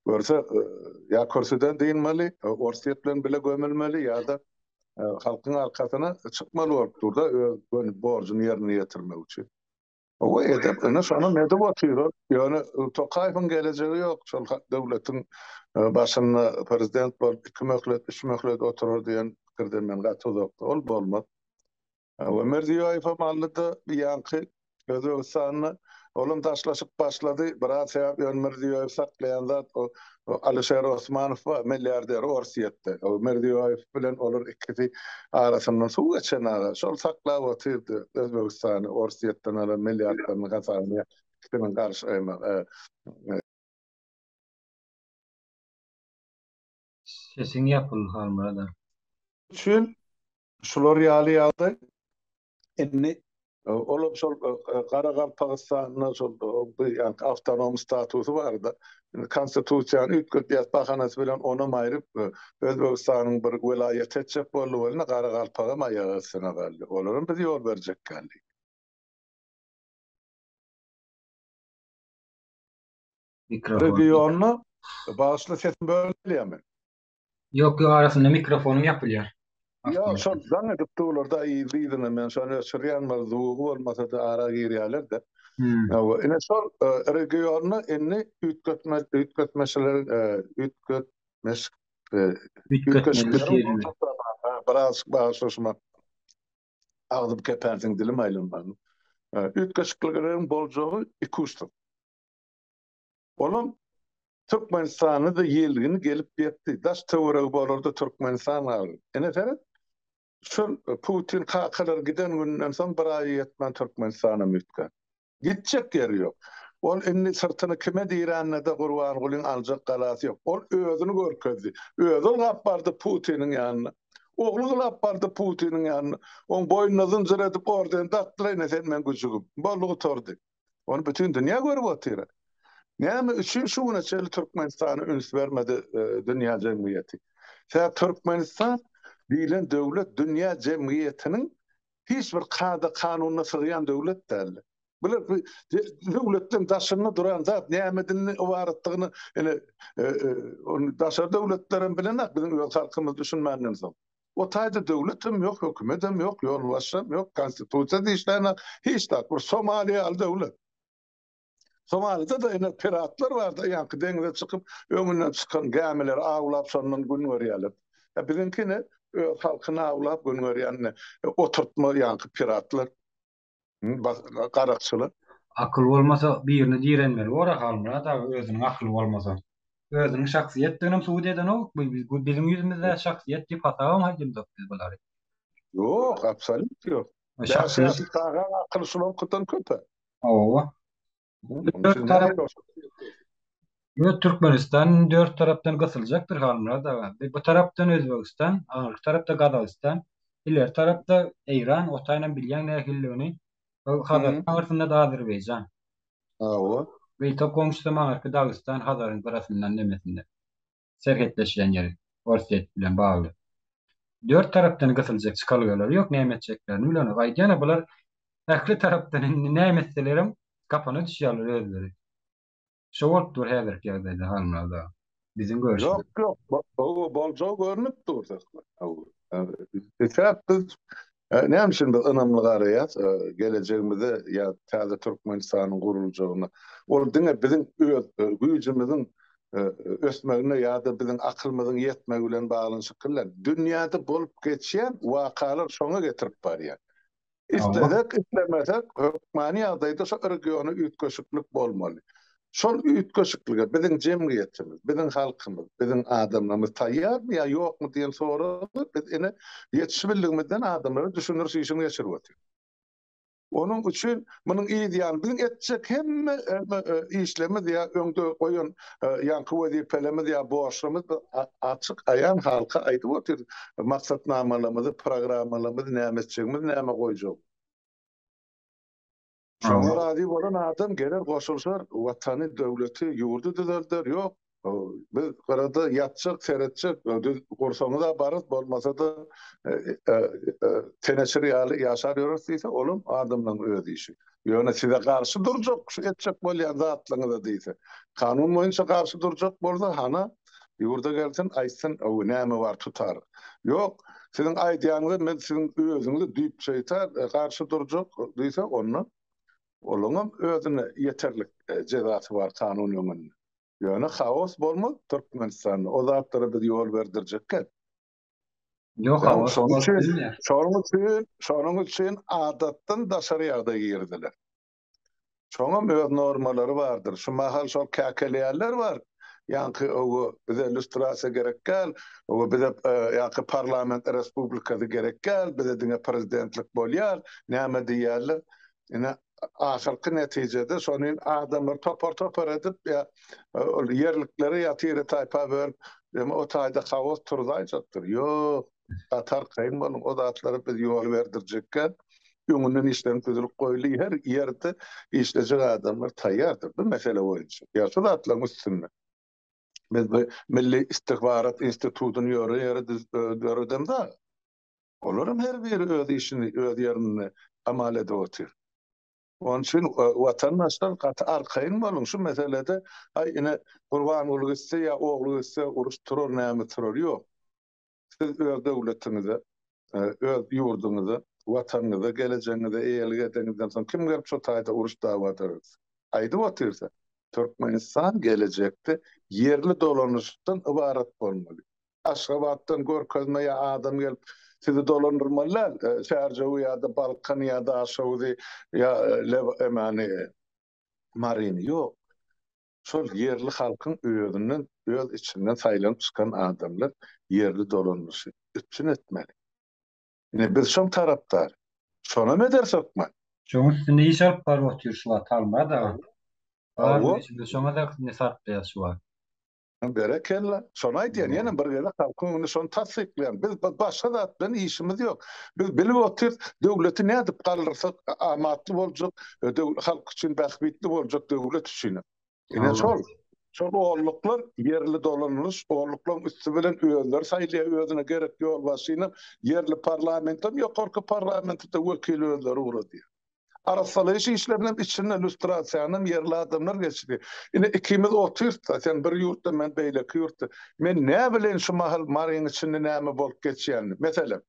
Görse, ýa kürsüden dynmaly, Orsýet bilen bile gömülmeli ýa-da halkyň arkasyna çykmaly bolup dur-da öz göni borjuny ýerine ýetirmek üçin. Hawa, edep, ine şonam edip otyr ol. Ýöne Tokaýewiň gelejegi ýok, şol döwletiň başynda prezident bolup iki möhlet, üç möhlet oturar diýen pikirden men gaty uzakda. Ol bolmaz. We Mirziýoýewem aldy-da ýaňky Özbegistanda olam daşlaşyp başlady. Biraz sebäp ýöne Mirziýoýew saklaýan zat o Alişer Osmanow bar, milliarder Orsýetde. O Mirziýoýew bilen olar ikisi arasyndan suw geçen aga. Şol saklap otyrdy Özbegistany Orsýetden alan milliardlarynyň hasabyna ikisiniň garşy Sesiň ýapyldy Halmyrat aga. Üçin Şular ýaly ýagdaý indi olam şol Garagalpagystanda şol ýaňky awtonom statusy barda indi konstitusiýany üýtgetýäs bahanasy bilen onam aýryp Özbegistanyň bir welaýaty etjek boldy welin Garagalpagam aýak astyna galdy. Olaram biz ýol berjek däldik. Regionda bagyşla sesim bölünýärmi? Ýok ýok arasynda mikrofonyň ýapylýar. Ýok şol jaň edip durlarda yzly yzyna men şony öçürýän bir zugy bolmasada ara girýärlerde. Hawa ine şol regionda indi üýtgetme üýtgetmeşiler üýtgetmeş üýtgeşikleriň biraz bagyşlaşma agzym kepänsiň dilim aýlanman. Üýtgeşiklikleriň boljagy ikuçsyz. Olam Türkmenistanda-da ýelgini gelip ýetdi. Daş töweregi bolarda Türkmenistan galdy. Ine seret, şol Putin kakalar giden günden soň bir aýa ýetmän Türkmenistanam üýtgär. Gitjek ýeri ýok. Ol indi syrtyny kime dirände-de Gurbangulyň aljak galasy ýok. Ol özüni görkezdi. Özi ylgap bardy Putiniň ýanyna. Ogly ylgap bardy Putiniň ýanyna. Oň boýnuna zynjyr edip orden dakdylar, ine sen meň güjügim. Boldy gutardy. Ony bütin dünýä görüp otyr. Näme üçin şu güne çenli Türkmenistana üns bermedi dünýä jemgyýeti? Sebäp Türkmenistan diýlen döwlet dünýä jemgyýetiniň hiç bir kada-kanunyna sygýan döwlet däldi. Bular bu döwletden daşynda duran zat nämeden ybaratdygyny ine ony daşary döwletlerem bilenok biziň öz halkymyz düşünmänden soň. O taýda döwletem ýok, hökümetem ýok, ýolbaşçam ýok, konstitusiýa diýişlerine hiç zat. Bir Somali ýaly döwlet. Somalide-de ine piratlar bardy, ýaňky deňize çykyp, öňünden çykan gämileri awlap, şondan gün görýärler. E biziňki ine öz halkyny awlap gün görýän ine oturtma ýaňky piratlar. Garakçylar. Akyl bolmasa birine direnmeli bor-a Halmyrat aga özüniň akyly bolmasa. Özüniň şahsyýetdiginem subut edenok bu biziň ýüzümizde şahsyýet diýip hasabam edemzok biz bulary. Ýok, absolýut ýok. Bäş ýaşly çagaň akyly şulaňkydan köp-ä. Hawa. Dört tarap Ýok, Türkmenistan dört tarapdan gysyljakdyr Halmyrat aga. Bu tarapdan Özbegistan, aňyrky tarapda Gazagystan, ileri tarapda Eýran, o taýynam bilýäň nähililigini. Hazaryň aňyrsynda-da Azerbaýjan. Hawa. Beýtak goňşusam aňyrky Dagystan Hazaryň gyrasyndan nemesinde. Serhetleşýän ýeri Orsýet bilen bagly. Dört tarapdan gysyljak çykalgalary ýok, näme etjeklerini bilenok. Aýdýan-a bular ähli tarapdan indi näme etselerem gapana düşýärler özleri. Şo bolup dur häzirki ýagdaýda Halmyrat aga. Biziň görşümiz. Ýok, ýok, boljagy görnüp dur. Sebäp biz näme üçin biz ynamly garaýas gelejegimize ýa täze Türkmenistanyň guruljagyna. Ol diňe biziň öz güýjümiziň ösmegine ýa-da biziň akylymyzyň ýetmegi bilen baglanyşykly däl. Dünýäde bolup geçýän wakalar şoňa getirip barýar. Islesek, islemesek, hökmany ýagdaýda şo regiona üýtgeşiklik bolmaly. Şol üýtgeşiklige biziň jemgyýetimiz, biziň halkymyz, biziň adamlarymyz taýýarmy ýa ýokmy diýen soragy biz ine ýetişibildigimizden adamlara düşündiriş işini geçirip otyrys. Onuň üçin munuň yz ýany biziň etjek hemme işlerimiz ýa öňde goýan ýaňky wezipelerimiz ýa borçlarymyz biz açyk aýan halka aýdyp otyrys. Maksatnamalarymyzy, programmalarymyzy näme etjegimizi, näme goýjagymyzy. Şoňa razy bolan adam geler goşulşar, watany, döwleti, ýurdy düzelder, ýok, biz gyrada ýatjak, seretjek, düz gursaňyz-a barys, bolmasa-da teneçir ýaly ýaşar ýöreris diýse, olam adamlaryň öz işi. Ýöne size garşy durjak, şu etjek bolýan zatlaryňyza diýse, kanun boýunça garşy durjak bolsa, hana, ýurda gelsin, aýtsyn, öw, näme bar tutar. Ýok, siziň aýdýanyňyza men siziň özüňize düýpjeýtar garşy durjak diýse, onda olaňam özüne ýeterlik jezasy bar kanun öňünde. Ýöne haos bolmaz Türkmenistanda, o zatlara biz ýol berdirjek däl. Ýok, haos Şonuň bolup üçin, bilmeýär. şonuň üçin, şonuň üçin adatdan daşary ýagdaý girdiler. Şoňam öz normalary bardyr. Şu mahal şol käkeleýänler bar. Ýaňky owo bize lýustrasiýa gerek däl, owo bize ýaňky parlament respublikasy gerek däl, bize diňe prezidentlik bolýar, näme diýýärler. Ine, ahyrky netijede şony adamlar topar-topar edip ýa ol ýerlikleri ýa tire-taýpa bölüp, ýa o taýda haos turzaýjakdyr. Ýok, gaty arkaýyn boluň, o zatlara biz ýol berdirjekkä, öňünden işlenip düzülip goýuldy, her ýerde işlejek adamlar taýýardyr bu mesele boýunça. Ýa şu zatlaryň üstünde. Biz bu Milli istihbarat institutyny ýöre ýere döredemzok. Olaram her biri öz işini öz ýerinde amal edip otyr. Onuň üçin watandaşlar gaty arkaýyn boluň şu meselede aý ine Gurbanguly gitse ýa ogly gitse uruş turar näme turar ýok. Siz öz döwletiňize, öz ýurduňyza, watanyňyza, gelejegiňize eýelik edeňizden soň kim gelip şo taýda uruş dawa döretsin. Aýdyp otyrsa Türkmenistan gelejekde ýerli dolanyşykdan ybarat bolmaly. Aşgabatdan görkezme ýa adam gelip sizi dolandyrmaly däl. Çärjewi ýa-da Balkany ýa Daşoguzy ýa Lebany Maryny ýok. Şol ýerli halkyň özünden öz içinden saýlanyp çykan adamlar ýerli dolandyryşy üpjün etmeli. Ine biz şoň tarapdary. Şonam ederis hökman. Şoň üstünde iş alyp baryp otyr şu wagt Halmyrat aga. Bar güýjümizi şoňa da sarplaýas şu wagt. Berekella. Şony aýdýan, ýene bir gezek halkyň öňünde şony tassyklaýan. Biz başga zat bilen işimiz ýok. Biz bilip otyrys, döwleti nädip galdyrsak amatly boljak, halk üçin bähbitli boljak döwlet üçin. Ine şol. Şol onluklar ýerli dolanylyş, onluklaryň üsti bilen özleri saýlaýar özüne gerek ýolbaşçyny, ýerli parlamentem, ýokarky parlamente-de wekil özleri ugradýar. Arassalaýyş işlerinem içinde lýustrasiýanam ýerli adamlar geçirýär. Ine ikimiz otyrys-da, sen bir ýurtda, men beýleki ýurtda. Men näbileýin şu mahal Maryň içinde näme bolup geçýänini? Meselem,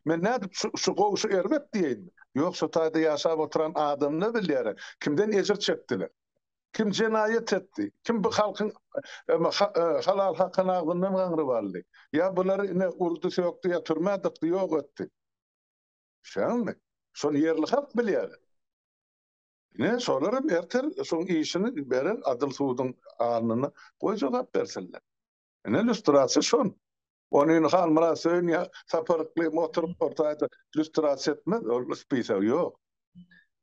men nädip şu şu gowy, şu erbet diýeýin? Ýok, şo taýda ýaşap oturan adamlar bilýär-ä, kimden ejir çekdiler? Kim jenaýat etdi? Kim bu halkyň halal hakyny agzyndan gaňryp aldy? Ýa bulary ine urdy, sökdi, ýa türmä dykdy, ýok etdi. Düşýäňizmi? Şony ýerli halk bilýär. Ine, şolar hem ertir şoň işini berer adyl suduň alnynda goý jogap bersinler. Ine, lýustrasiýa şon. Ony indi Halmyrat Söýün ýa Sapar Yklym oturyp ortaýda lýustrasiýa etmez, ol spisok ýok.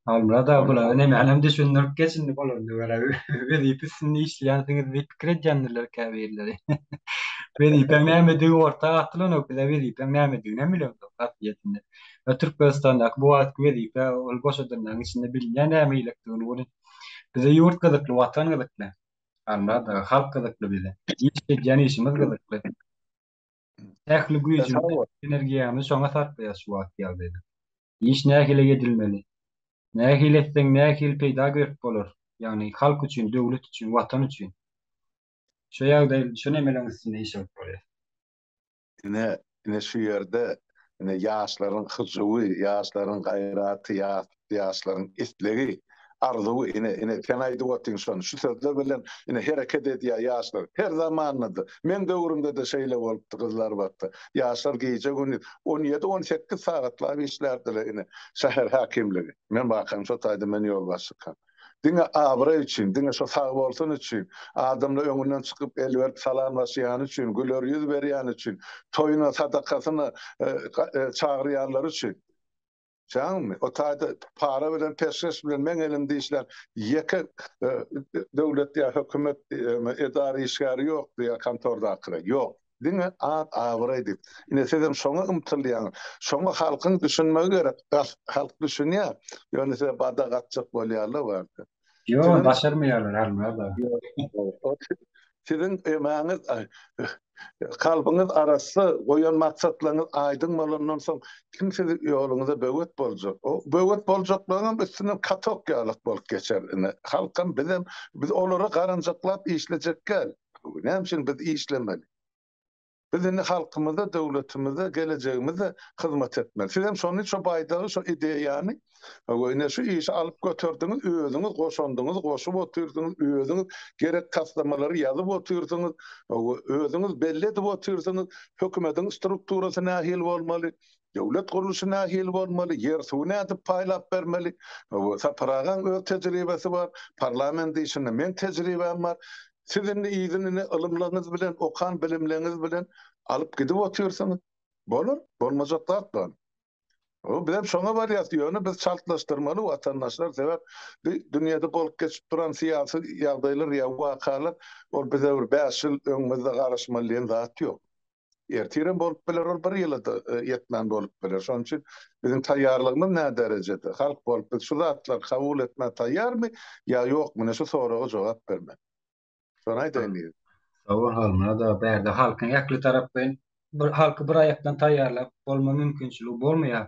Halmyrat aga bulara nemänem düşündirip geç indi bolanda görä wezipe üstünde işleýänsiňiz diýip pikir edýändirler käbirleri. Wezipäň nämedigi orta atylanok bize wezipäň nämediginem bilemzok aslyýetinde. We Türkmenistandaky bu wagtky wezipe ol boşadanlaryň içinde bilinýär näme ýylykdygyny welin bize ýurt gyzykly watan gyzykly. Halmyrat aga halk gyzykly bize. Iş edýän işimiz gyzykly. Ähli güýjümizi, energiýamyzy şoňa sarplaýas şu wagtky ýagdaýda. Iş nähili edilmeli? Nähili etseň nähili peýda görüp bolar? Ýagny halk üçin, döwlet üçin, watan üçin. Şu ýagdaý, şu nemeleň üstünde iş alyp barýas. Ine, ine şu ýerde ine ýaşlaryň hyjuwy, ýaşlaryň gaýraty, ýaşlaryň islegi, arzuwy ine, ine sen aýdyp otyň şony. Şu sözler bilen ine hereket edýär ýaşlar. Her zamanda-da, meň döwrümde-de şeýle bolupdy Gyzylarbatda. Ýaşlar gije-gündiz on ýedi, 18 sagatlap işlärdiler ine şäher häkimligi. Men barkam şo taýda men ýolbaşçykam. Diňe abraý üçin, diňe şo sagbolsun üçin, adamlar öňünden çykyp el berip salamlaşýany üçin, güler ýüz berýäni üçin, toýuna, sadakasyna çagyrýanlary üçin. Düşýäňizmi? O taýda para bilen, peşgeş bilen meň elimde işlän ýeke döwlet ýa hökümet edara işgäri ýokdy ýa kontordakylar. Ýok. Diňe at-abraý diýip. Ine sizem şoňa ymtylýaňyz. Şoňa halkyň düşünmegi gerek. Halk düşünýär. Ýöne size badak atjak bolýarlar barka. Ýok, başarmaýarlar almaz-a. Siziň emäňiz, kalbyňyz arassa, goýan maksatlaryňyz aýdyň bolandan soň kim sizi ýoluňyza böwet boljak? O böwet boljaklaryňam üstünden katok ýalyk bolup geçer. Ine, halkam, bizem, biz olara garanjaklap işlejek däl. Näme üçin biz işlemeli? Biz indi halkymyza, döwletimize, gelejegimize hyzmat etmeli. Siz hem şony, şo baýdagy, şo ideýany, we ine şu işi alyp göterdiňiz, özüňiz goşandyňyzy goşup otyrsyňyz, özüňiz gerek taslamalary ýazyp otyrsyňyz, we özüňiz belli edip otyrsyňyz, hökümetiň strukturasy nähili bolmaly, döwlet gurluşy nähili bolmaly, ýer-suwy nädip paýlap bermeli. We Sapar agaň öz tejribesi bar, parlament işinde meň tejribäm bar. Siz indi yzyny ine ylymlaryňyz bilen, okan bilimleriňiz bilen alyp gidip otyrsyňyz. Bolar, bolmajak zat bar. O bizem şoňa barýas, ýöne biz çaltlaşdyrmaly watandaşlar, sebäp bu dünýede bolup geçip duran syýasy ýagdaýlar ýa wakalar ol bize bir 5 ýyl öňümizde garaşmaly diýen zat ýok. Ertirem bolup biler ol bir ýyla-da ýetmän bolup biler. Şonuň üçin biziň taýýarlygymyz nä derejede? Halk bolup biz şu zatlary kabul etmä taýýarmy ýa ýokmy? Ine şu soraga jogap bermeli. Şony aýdaýyn diýdim. Sag bol Halmyrat aga. Bärde halkyň ähli taraplaýyn bir halky bir aýakdan taýýarlap bolma mümkinçiligi bolmaýar.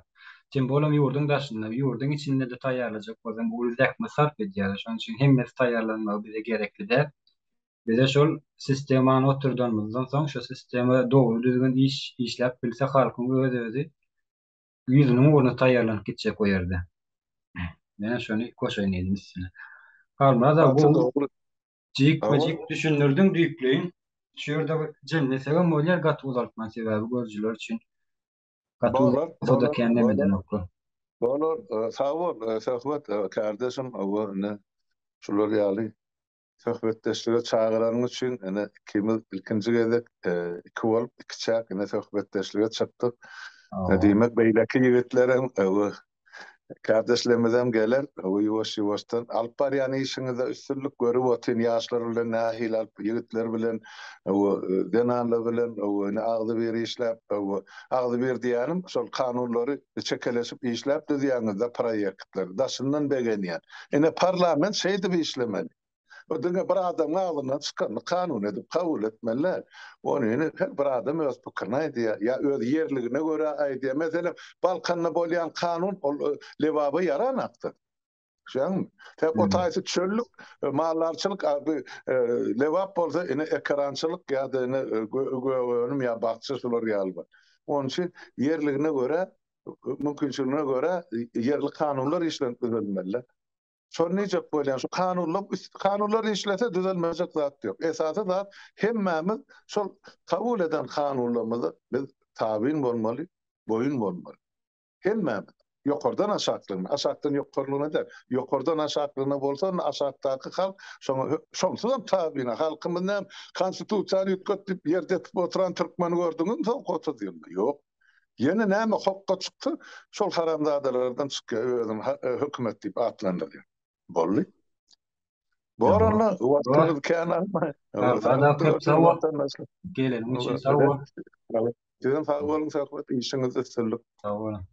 Tem bolam ýurduň daşynda, ýurduň içinde-de taýýarlajak bolsaň uly zähmet sarp edýärler. Şonuň üçin hemmesi taýýarlanmagy bize gerekli däl. Bize şol sistemany oturdanymyzdan soň, şo sistema dogry düzgün iş işläp bilse halkyň öz-özi ýüzüniň ugruna taýýarlanyp gitjek o ýerde. Men şony goşaýyn diýdim üstüne. Halmyrat aga Gaty gowy dogry. jikme-jik düşündirdiň düýpleýin. Şu ýerde bir jemlesegem bolýar gaty uzaltman sebäbi görüjiler üçin gaty Bolar, uzalsa-da bolar, kän bolar. edenoklar. Bolar. Sag bol, Söhbet kardeşim. Ine şular ýaly Söhbetdeşlige çagyranyň üçin ine ikimiz ilkinji gezek iki bolup ikiçäk ine söhbetdeşlige çykdyk. Diýmek beýleki ýigitlerem kardeşlerimizem geler ýuwaş-ýuwaşdan alyp barýan işiňizde üstünlik görüp otyryn ýaşlar bilen nähili alyp ýigitler bilen zenanlar bilen ine agzybir işläp agzybir diýýänim şol kanunlary çekeleşip işläp düzýäňizde proýektleri daşyndan begenýän. Ine parlament şeýdip işlemeli. O diňe bir adamyň agzyndan çykanyny kanun edip kabul etmeli däl. Ony ine her bir adam öz pikirini aýdýar ýa öz ýerligine görä aýdýar. Meselem, Balkanda bolýan kanun ol Lebaba ýaranakdyr. Düşýäňmi? Sebäp o taýsy çöllük, maldarçylyk, a bu Lebap bolsa ine ekerançylyk ýa-da ine gök önüm ýa bakja şular ýaly bar. Onuň üçin ýerligine görä mümkinçiligine görä ýerli kanunlar işlenip düzülmeli. Şony diýjek bolýan, şu kanunlar kanunlar işlese düzelmejek zat ýok. Esasy zat hemmämiz şol kabul eden kanunlarymyza biz tabyn bolmaly, boýun bolmaly. Hemmämiz. Ýokardan aşaklygyna, aşakdan ýokarlygyna däl. Ýokardan aşaklygyna bolsa onda aşakdaky halk şoňa şonsuzam tabyn. Halkymyz näme konstitusiýany üýtget diýip ýer depip oturan türkmeni gördüňizmi soňky 30 ýylda? Ýok. Ýene näme hokga çyksa, şol haramzadalardan çykýar, özüni hökümet diýip atlandyrýar. Boldy. Bor onda, wagtyňyzy kän almaýyn. Sag köp sag bol. Geleniň üçin sag bol. Sizem sag boluň, Söhbet, işiňizde üstünlik. Sag boluň.